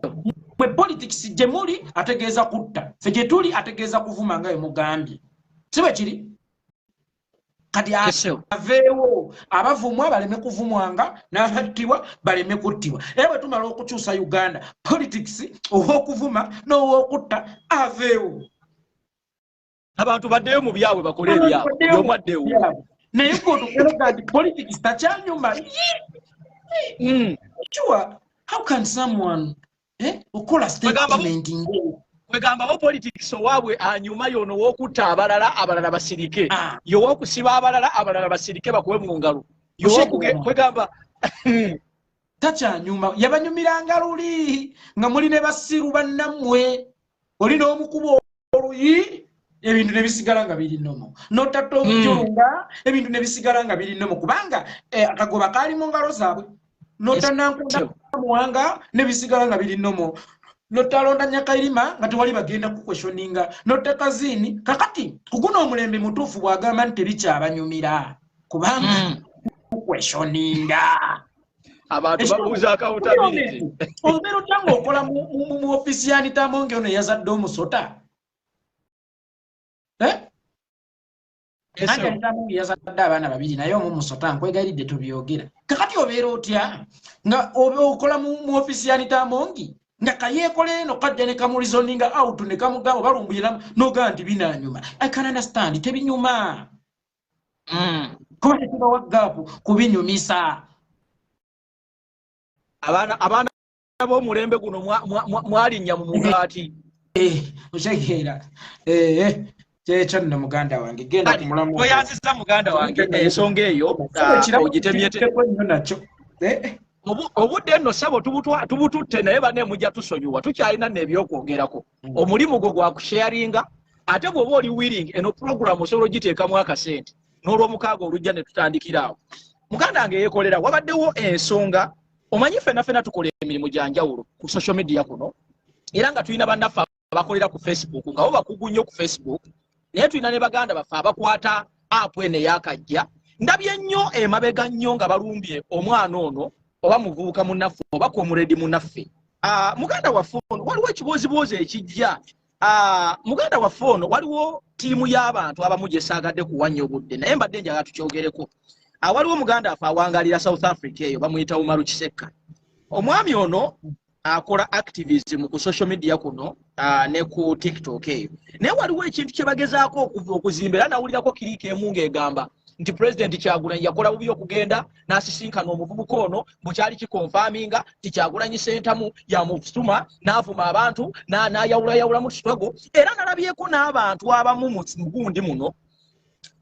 mwe politics gye muli ategeeza kutta, ffe gye tuli ategeeza kuvuma nga bwe mugambye. Si bwe kiri? Kati aveewo abavumwa baleme kuvumwanga n'abattibwa baleme kuttibwa. Era bwe tumala okukyusa Uganda, politics ow'okuvuma n'ow'okutta aveewo. Abantu baddeyo mu byabwe bakole ebyabwe. Buli omu addewo. Naye gwe otukolega nti politics takyanyuma. Sure. How can someone okola statement ng'eyo? Kwegamba politics owaabwe anyuma yono w'okutta abalala, abalala basirike. Y'ow'okusiba abalala, abalala basirike bakuwe mu ngalo. Kwegamba Takyanyuma. Yabanyumiranga luli nga muli ne basiru bannammwe, oli n'omukuba oluyi, ebintu ne bisigala nga biri normal, notatta omujulunga, ebintu ne bisigala nga biri normal, kubanga akagoba kaali mu ngalo zaabwe. Notanankunda muwanga, ne bisigala nga biri normal. Notalonda Nyakairima, nga tewali bagenda kuquestioninga. Notakazini kakati kuguno omulembe mutuufu bw'agamba nti tebikyabanyumira kubanga kuquestioninga. Abantu babuuza accountability. Obeera otya ng'okola mu ofiisi ya Anita Among ono eyazadde omusota? Eh? Anti Anita Among yazadde abaana babiri, naye omu musota. Nkwegayiridde tubyogera. Kakati obeera otya nga okola mu ofiisi ya Anita Among, nga kayeekola eno kajja ne kamureasoninga out ne kamugamba balumbuye, n'ogamba nti binaanyuma? I can understand, tebinyuma kuba tetubawa gap kubinyumisa. Abaana b'omulembe guno mwalinnya mu mugaati. Okitegeera? Kyekyo nno, muganda wange, genda ku mulamu. Oyanziza, muganda wange, ensonga eyo ogitemye. Nnyo nakyo. Obudde nno, ssabo, tubututte, naye banne mujja tusonyiwa, tukyalina nno ebyokwogerako. Omulimu gwo gwa kusharinga, ate bw'oba oli willing, eno program osobola ogiteekamu akasente n'olwomukaaga olujja ne tutandikira awo. Muganda wange yeekolera, wabaddewo ensonga. Omanyi ffenna ffenna tukola emirimu gya njawulo ku social media kuno, era nga tulina bannaffe abakolera ku Facebook nga bo bakugu nnyo ku Facebook, naye tulina ne baganda baffe abakwata app eno eyakajja. Ndabye nnyo emabega nnyo nga balumbye omwana ono, oba muvubuka munnaffe oba comrade munnaffe. Muganda waffe ono, waliwo ekibuuziboozi ekijja. Muganda waffe ono, waliwo ttiimu y'abantu abamu gye saagadde kuwa nnyo budde, naye mbadde njagala tukyogereko. Waliwo muganda waffe awangalira South Africa eyo, bamuyita Umaru Kisekka. Omwami ono akola activism ku social media kuno ne ku TikTok eyo, naye waliwo ekintu kye bagezaako okuzimba, era nawulirako kiriika emu ng'egamba nti Pulezidenti Kyagulanyi yakola bubi okugenda n'asisinkana omuvubuka ono, bwe kyali kiconfirminga nti Kyagulanyi Sentamu yamusituma n'avuma abantu, n'ayawulayawulamu struggle. Era nalabyeko n'abantu abamu mu gundi muno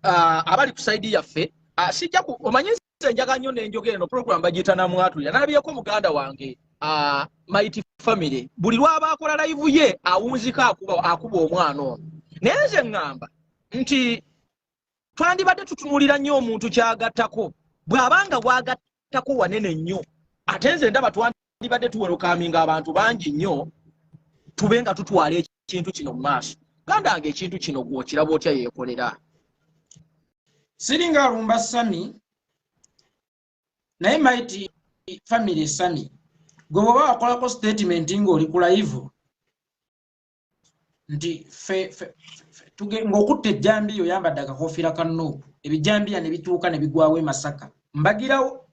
abali ku side yaffe. Sijja omanyi nze njaga nnyo n'enjogera. Eno program bagiyita Namwatulira. Nalabyeko muganda wange Mighty Family, buli lwaba akola live ye awunzika akuba omwana ono, naye nze ŋŋamba nti twandibadde tutunuulira nnyo omuntu kyagattako. Bw'abanga bwagattako wanene nnyo, ate nze ndaba twandibadde tuwelcominga abantu bangi nnyo, tube nga tutwala ekintu kino mu maaso. Ganda wange, ekintu kino gw'okiraba otya, yeekolera? Siringa alumba Sami, naye Mighty Family Sami, gwe bw'oba wakolako statement ng'oli ku live nti ng'okutta ejjambiya, oyambadde akakofiira ka NUP, ebijambiya ne bituuka ne bigwawo e Masaka mbagirawo,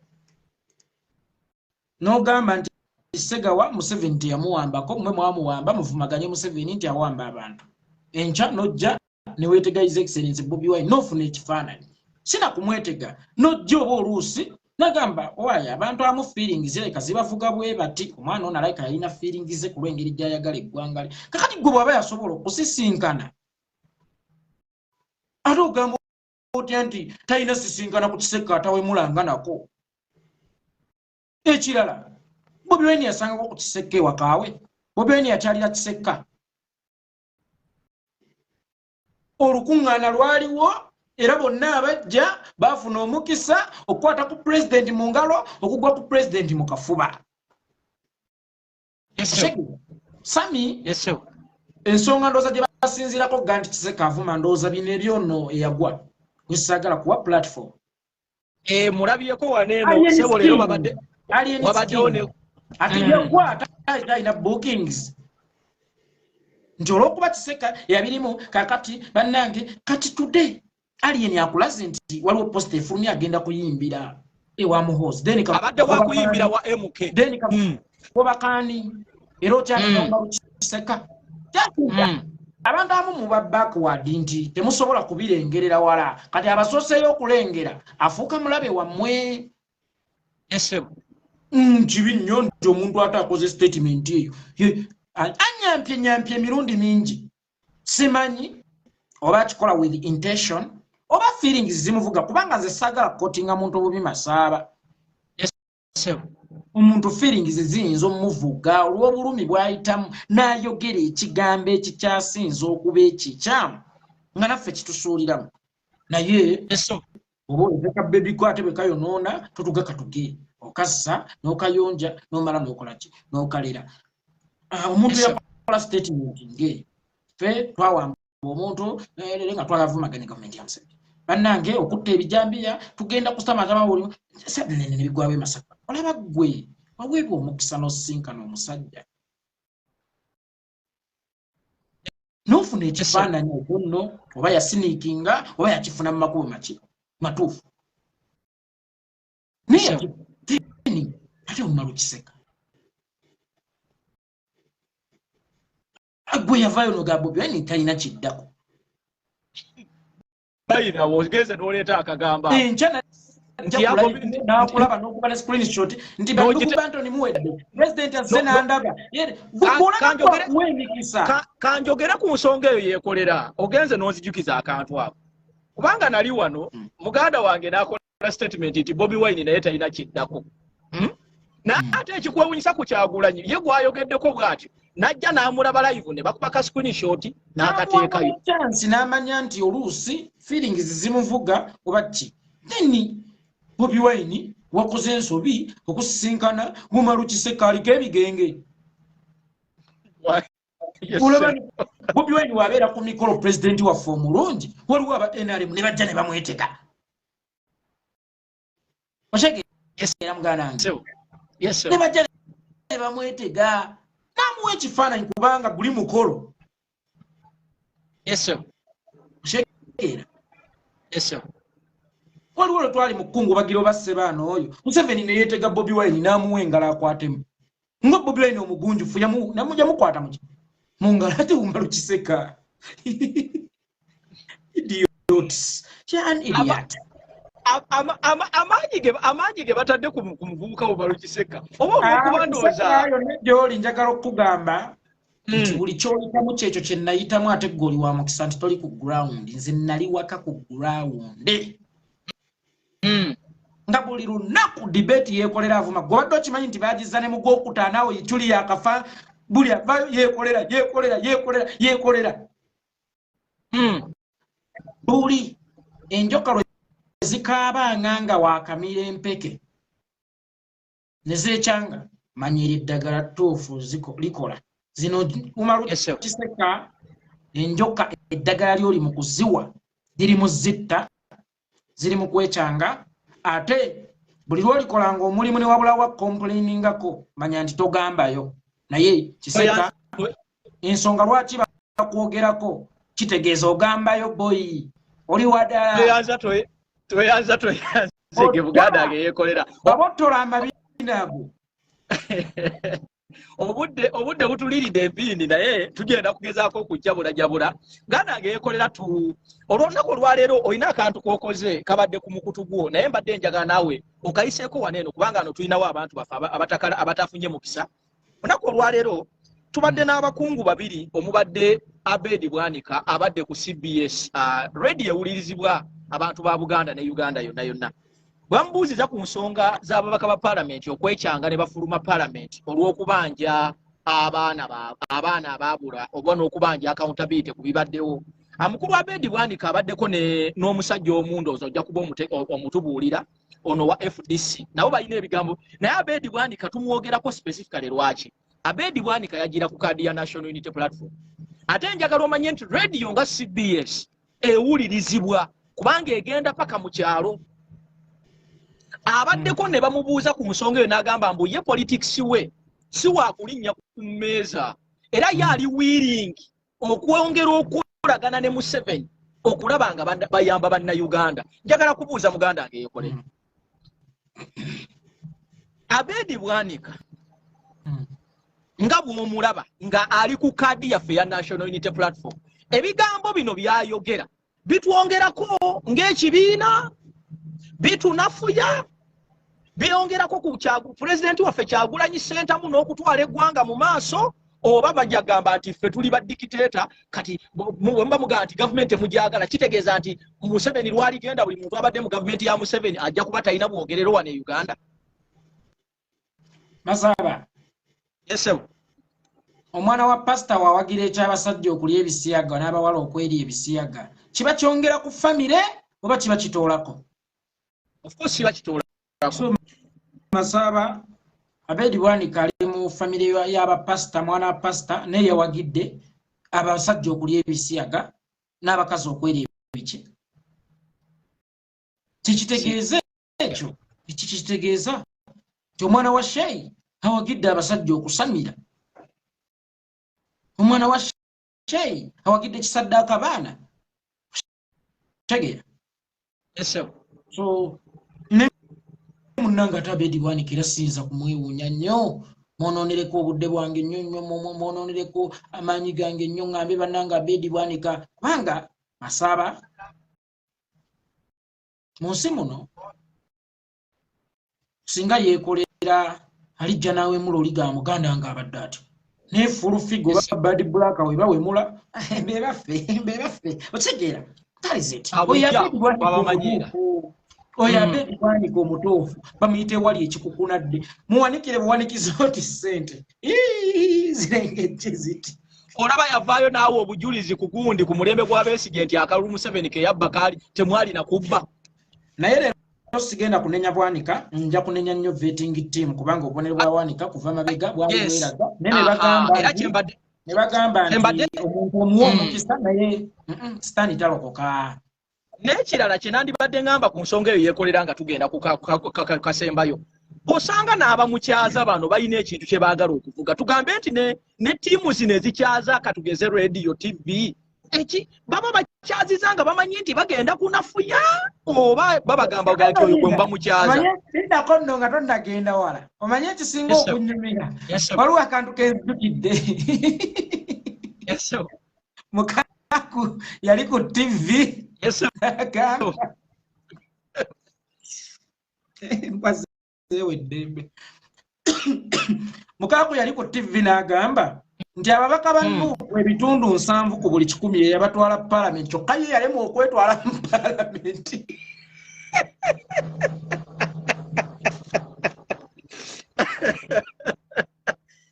n'ogamba nti Segawa Museveni teyamuwambako, mwe mwamuwamba, muvumaganye Museveni nti awamba abantu. Enkya nojja neweetega His Excellence Bobi Wine, n'ofuna ekifaananyi, sina kumwetega, nojja oba oluusi nagamba owaaye abantu amu feelings zireka zibavuga bwe bati. Omwana ono alayika yalina feelings ze ku lw'engeri gy'ayagala eggwanga lye. Kakati gwe bw'aba yasobola okusisinkana, ate ogamba otya nti talina sisinkana ku Kisekka atawemulanga nako? Ekirala, Bobi Wine yasangako ku Kisekka ewakaawe? Bobi Wine yakyalira Kisekka? Olukuŋŋaana lwaliwo, era bonna abajja baafuna omukisa okukwata ku pulezidenti mu ngalo, okugwa ku pulezidenti mu kafuba. Sami, ensonga ndowooza gye basinziirako ga nti Kisekka avuma, ndowooza bino ebyono eyagwa gwesaagala kuwa platform. Mulabyeko waneeno, sebo, leero babaddewo ne ati yagwa talina bookings, nti olwokuba Kiseka yabirimu. Kakati bannange, kati today Alien akulaze nti waliwo post efulumya, agenda kuyimbira ewa Muhoozi. Then abadde wakuyimbira wa MK. Then kobakaani era okyalina Kiseka. Abantu abamu muba backward nti temusobola kubirengerera wala. Kati abasooseeyo okulengera afuuka mulabe wammwe. Kibi nnyo nti omuntu ate akoze statement eyo anyampye nyampye emirundi mingi. Simanyi oba akikola with intention oba feelings zimuvuga, kubanga nze saagala kuquotinga muntu obubi masaaba. Omuntu feelings ziyinza omuvuga olw'obulumi bw'ayitamu n'ayogera ekigambo ekikyasinza okuba ekikyamu nga naffe kitusuuliramu. Naye oba oleka bebi ko ate bwe kayonoona totuga katuge, okassa n'okayonja n'omala n'okola ki n'okalera. Omuntu yakola statement nge ffe twawamba omuntu nga twavumaganya gavumenti ya Museveni, bannange okutta ebijambiya tugenda kusamatama buli nene nebigwawo e Masaka. Olaba ggwe waweebwa omukisa n'osisinkana omusajja n'ofuna ekifaananyi okwo nno, oba yasiniikinga oba yakifuna mu makubo maki matuufu, naye ate omumala okiseka gwe yavaayo nogamba Bobi Wine talina kiddako. Bayina ogenze n'oleeta akagamba enkya nakulaba n'okuba ne screenshot nti bandugu Bantoni muwedde president azze n'andaba gwe emikisa. Kanjogere ku nsonga eyo yeekolera, ogenze n'onzijukiza akantu ako, kubanga nali wano muganda wange n'akola statement nti Bobi Wine naye talina kiddako. Naye ate ekikwewunyisa ku Kyagulanyi ye gwayogeddeko bw'atyo n'ajja n'amulaba live ne bakuba ka screenshot n'akateekayo. Chance n'amanya nti oluusi feelings zimuvuga oba ki. Then Bobi Wine wakoze ensobi okusisinkana Umaru Kiseka aliko ebigenge. Olaba Bobi Wine wabeera ku mikolo pulezidenti waffe omulungi, waliwo aba NRM ne bajja ne bamwetega. Otegeera muganda wange? Ne bajja ne bamwetega n'amuwa ekifaananyi kubanga guli mukolo. Otegeera? Waliwo lwe twali mu kkungu bagira oba Ssebaana oyo Museveni ne yeetega Bobi Wine n'amuwa engalo akwatemu, nga Bobi Wine omugunjufu yamukwata mu ngalo ate Umaru Kiseka. Idiots. An idiot. Amaanyi ge batadde ku muvubuka Umaru Kiseka oba olw'okuba ndowooza gy'oli njagala okukugamba nti buli ky'oyitamu kyekyo kye nayitamu, ate ggwe oli wa mukisa nti toli ku ground. Nze nali waka ku ground nga buli lunaku debate yeekolera avuma. Gwe obadde okimanyi nti bagiza ne mu gwokutaano awo Ichuli yakafa, buli avaayo yeekolera yeekolera yeekolera yeekolera. Buli enjoka lwe zikaabanga nga waakamira empeke ne zeekyanga, manyira eddagala ttuufu likola. Zino Umaru Kiseka enjoka eddagala ly'oli mu kuziwa liri mu zitta, ziri mu kwekyanga, ate buli lw'olikolanga omulimu ne wabulawo complaining-ako manya nti togambayo. Naye Kiseka ensonga lwaki bakwogerako kitegeeza ogambayo boyi oli wadala. Tweyanza tweyanzege Buganda yange yeekolera. Babottola amabina ago. Obudde butuliridde empiini, naye tugenda kugezaako okujjabulajabula. Ganda yange yeekolera tu olw'olunaku olwaleero olina akantu k'okoze kabadde ku mukutu gwo, naye mbadde njagala naawe okayiseeko wano eno, kubanga ano tulinawo abantu baffe abatafunye mukisa. Olunaku olwaleero tubadde n'abakungu babiri, omubadde Abedi Bwanika abadde ku CBS radio ewulirizibwa abantu ba Buganda ne Uganda yonna yonna. Bamubuuziza ku nsonga z'ababaka ba paalamenti okwekyanga ne bafuluma paalamenti olw'okubanja abaana abaabula oba n'okubanja accountability ku bibaddewo. Amukulu Abedi Bwanika abaddeko n'omusajja omu, ndowooza ojja kuba omutubuulira ono wa FDC, nabo balina ebigambo. Naye Abedi Bwanika tumwogerako specifically lwaki? Abedi Bwanika yagira ku kaadi ya National Unity Platform. Ate njagala omanye nti radio nga CBS ewulirizibwa kubanga egenda paka mu kyalo. Abaddeko ne bamubuuza ku nsonga eyo n'agamba mbu ye politics we si waakulinnya ku mmeeza, era ye ali willing okwongera okukolagana ne Museveni okulaba nga bayamba bannayuganda. Njagala kubuuza muganda wange yeekolera Abedi Bwanika nga bw'omulaba nga ali ku kaadi yaffe ya National Unity Platform, ebigambo bino byayogera bitwongerako ng'ekibiina, bitunafuya, byongerako ku pulezidenti waffe Kyagulanyi Ssentamu n'okutwala eggwanga mu maaso, oba bajja gamba nti ffe tuli ba dictator? Kati bwe mugamba nti gavumenti emugyagala, kitegeeza nti Museveni lwaligenda buli muntu abadde mu gavumenti ya Museveni ajja kuba talina bwogerero wano e Uganda. Masaba. Yes, sir. Omwana wa pasita wawagira ekyabasajja okulya ebisiyaga n'abawala okwerya ebisiyaga, kiba kyongera ku famire oba kiba kitoolako? Of course kiba kitoolako. So, Masaba, Abedi Bwanika ali mu famire y'abapasita, mwana wa pasita, naye yawagidde abasajja okulya ebisiyaga n'abakazi okwerya ebiki. Kikitegeeza ekyo, kikitegeeza nti omwana wa sheyi awagidde abasajja okusamira, omwana wa sheyi awagidde kisaddaaka baana. Tegeera. So ne munnange ate Abedi Bwanika era siyinza kumwewuunya nnyo. Mwononereko obudde bwange nnyo nnyo, mwononereko amaanyi gange nnyo, ŋŋambe bannange Abedi Bwanika, kubanga Masaba mu nsi muno singa yeekolera alijja n'awemula oli ga muganda nga abadde atyo, naye full figure oba Bad Black we bawemula bebaffe bebaffe, okitegeera? That is it. Oyo Abedi Bwanika oyo, Abedi Bwanika omutuufu bamuyita ewali ekikukunadde. Muwanikire buwanikizi oti ssente zirengejje ziti. Olaba yavaayo naawe obujulizi ku gundi ku mulembe gwa Besigye nti akalulu Museveni ke yabba kaali temwalina kubba. Naye leero sigenda kunenya Bwanika, nja kunenya nnyo vetting team, kubanga obubonero bwa Bwanika kuva mabega bwali bweraga, naye ne bagamba nti omuntu omuwa omukisa, naye sitaani talokoka. N'ekirala kye nandibadde ngamba ku nsonga eyo yeekolera nga tugenda ku kasembayo, osanga n'abamukyaza bano balina ekintu kye baagala okuvuga. Tugambe nti ne ttiimu zino ezikyaza, katugeze radio, TV, eki baba bakyaziza nga bamanyi nti bagenda kunafuya, oba babagamba nti oyo gwe muba mukyaza. Liddako nno nga tonnagenda wala, omanye ekisinga okunyumira, waliwo akantu kenzijukidde. Mukaku yali ku TV, agamba nkwazeewo eddembe. Mukaku yali ku TV n'agamba nti ababaka ba NUP ebitundu 70 ku buli 100 ye yabatwala palamenti, kyokka ye yalemwa okwetwala mu palamenti.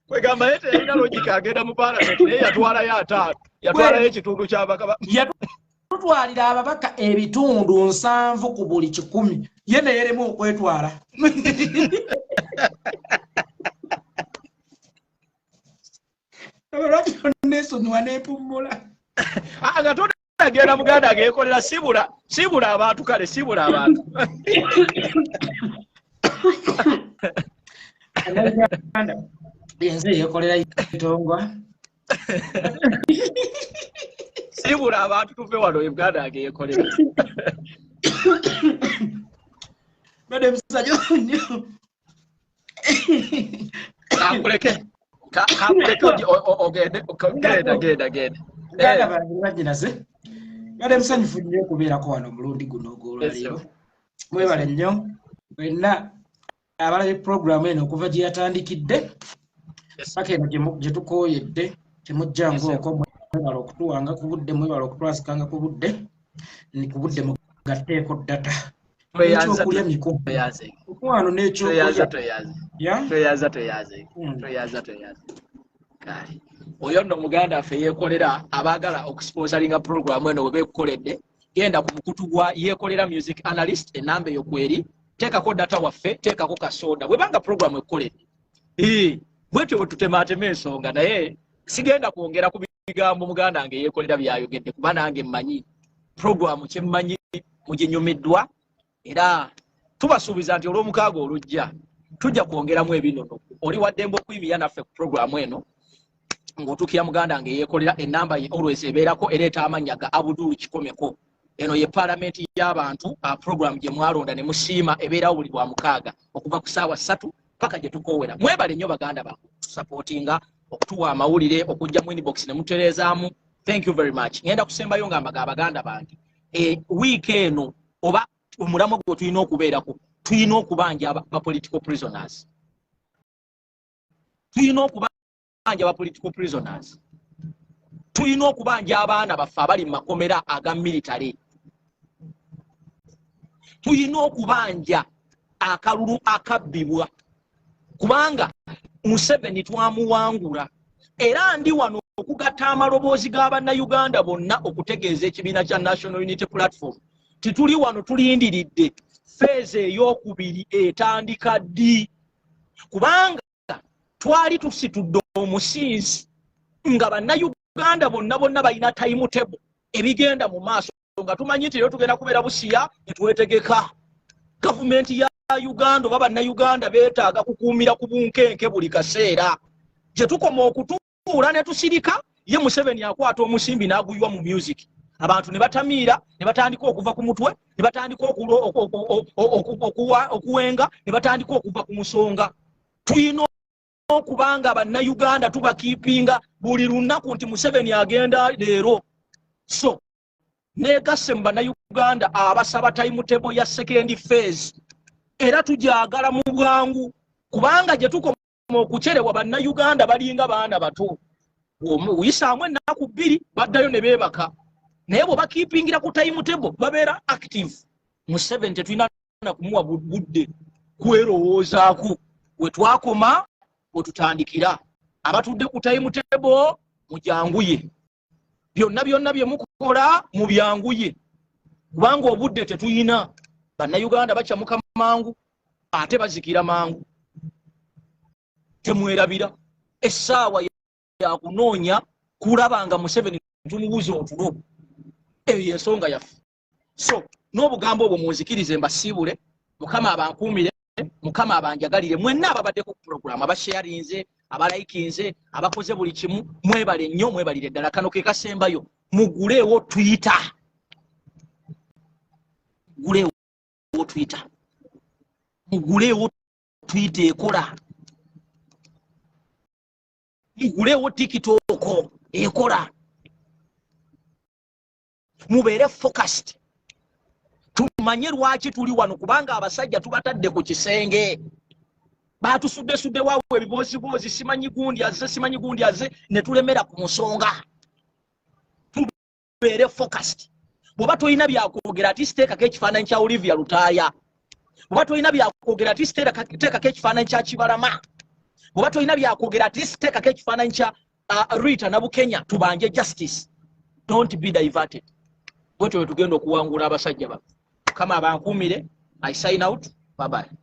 Kwegamba ye teyalina logic agenda mu palamenti, naye yatwalayo 50, yatwalayo ekitundu ky'abaka. Yatutwalira ababaka ebitundu 70 ku buli 100, ye neyeremu okwetwala. Lwaki nesonyiwa nempummula? Ah, nga tonagenda, muganda ageekolera, sibula sibula abantu, kale sibula abantu. Ensi yekolera itongwa. Sibula abantu, tuve wano, Uganda ageekolera. Bade musajja nnyo. Kakuleke kakuleke ogende, genda genda genda. Uganda bange baginaze, bade musanyufu nnyo okubeerako wano omulundi guno ogwolwaleero. Mwebale nnyo mwenna abalabye puroguramu eno okuva gye yatandikidde paka eno gye tukooyedde. Temujjangu okwo, mwebale okutuwanga ku budde, mwebale okutwasikanga ku budde, ni ku budde mugatteeko data ekyokulya mikwano n'ekyokulya. Tweyaza, tweyaze, tweyaza, tweyaze. Kale oyo nno muganda waffe yeekolera. Abaagala okusponsoringa puroguramu eno, we beekukoledde, genda ku mukutu gwa Yeekolera Music Analyst, enamba eyo kweri, teekako data waffe, teekako kasoda bwebanga puroguramu ekukoledde. Bwetyo bwe tutemaatema ensonga, naye sigenda kwongera ku bigambo muganda wange yeekolera byayogedde, kuba nange mmanyi puroguramu kyemmanyi muginyumiddwa, era tubasuubiza nti olw'omukaaga olujja tujja kwongeramu ebinono. Oli waddembe okuyimira naffe ku puroguramu eno ng'otuukira muganda wange yeekolera, enamba ye always ebeerako ereeta amannya ga Abudulu Kikomeko. Eno ye paalamenti y'abantu, program gye mwalonda ne musiima, ebeerawo buli lwa mukaaga okuva ku saawa 3 paka gye tukoowera. Mwebale nnyo baganda bange tusupportinga, okutuwa amawulire, okujja mu inbox ne mutereezaamu. Thank you very much. Ngenda kusembayo nga mbaga abaganda bange, wiiki eno oba omulamwa gwe tulina okubeerako, tulina okubanja ba political prisoners, tulina okubanja ba political prisoners, tulina okubanja abaana baffe abali mu makomera aga military, tulina okubanja akalulu akabbibwa, kubanga Museveni twamuwangula. Era ndi wano okugatta amaloboozi g'Abannayuganda bonna okutegeeza ekibiina kya National Unity Platform tituli wano tulindiridde phase ey'okubiri etandika ddi, kubanga twali tusitudde omusinzi nga Bannayuganda bonna bonna balina timetable ebigenda mu maaso, nga tumanyi nti leero tugenda kubeera Busiya netwetegeka. Gavumenti ya Uganda oba Bannayuganda beetaaga kukuumira ku bunkenke buli kaseera. Gye tukoma okutuula ne tusirika, ye Museveni akwata omusimbi n'aguywa mu music, abantu ne batamiira, ne batandika okuva ku mutwe, ne batandika okuwenga, ne batandika okuva ku nsonga. Tulina okubanga Bannayuganda tubakiipinga buli lunaku nti Museveni agenda leero. So negasse mu Bannayuganda abasaba timetable ya second phase, era tujagala mu bwangu, kubanga gye tukoma okucerewa, Bannayuganda balinga baana bato, uyisaamu ennaku 2 baddayo ne beebaka. Naye bwe bakiipingira ku timetable, babeera active. Museveni tetulina na kumuwa budde kwerowoozaako. We twakoma wetutandikira. Abatudde ku timetable, mujanguye byonna byonna bye mukola, mubyanguye, kubanga obudde tetuyina. Bannayuganda bakyamuka mangu ate bazikira mangu. Temwerabira, essaawa yakunoonya kulaba nga Museveni tumubuza otulo. Eyo yensonga yaffe. So n'obugambo obwo munzikirize mbasiibule. Mukama abankuumire, Mukama abanjagalire mwenna ababaddeko ku puroguramu, abasharinze, abalayikinze, abakoze buli kimu. Mwebale nnyo, mwebalire ddala. Kano ke kasembayo. Muguleewo Twitter, muguleewo Twitter, muguleewo Twitter ekola, muguleewo TikTok ekola. Mubeere focused, tumanye lwaki tuli wano, kubanga abasajja tubatadde ku kisenge, batusudde waawo ebibooziboozi, simanyi gundi azze, simanyi gundi azze, ne tulemera ku nsonga. Tubeere focused. Bw'oba tolina byakwogera, at least teekako ekifaananyi kya Olivia Lutaaya. Bw'oba tolina byakwogera, at least teekako ekifaananyi kya Kibalama. Bw'oba tolina byakwogera, at least teekako ekifaananyi kya Rita Nabukenya. Tubanje justice. Don't be diverted. Bwetyo bwe tugenda okuwangula abasajja baffe. Mukama abankuumire. I sign out. Bye bye.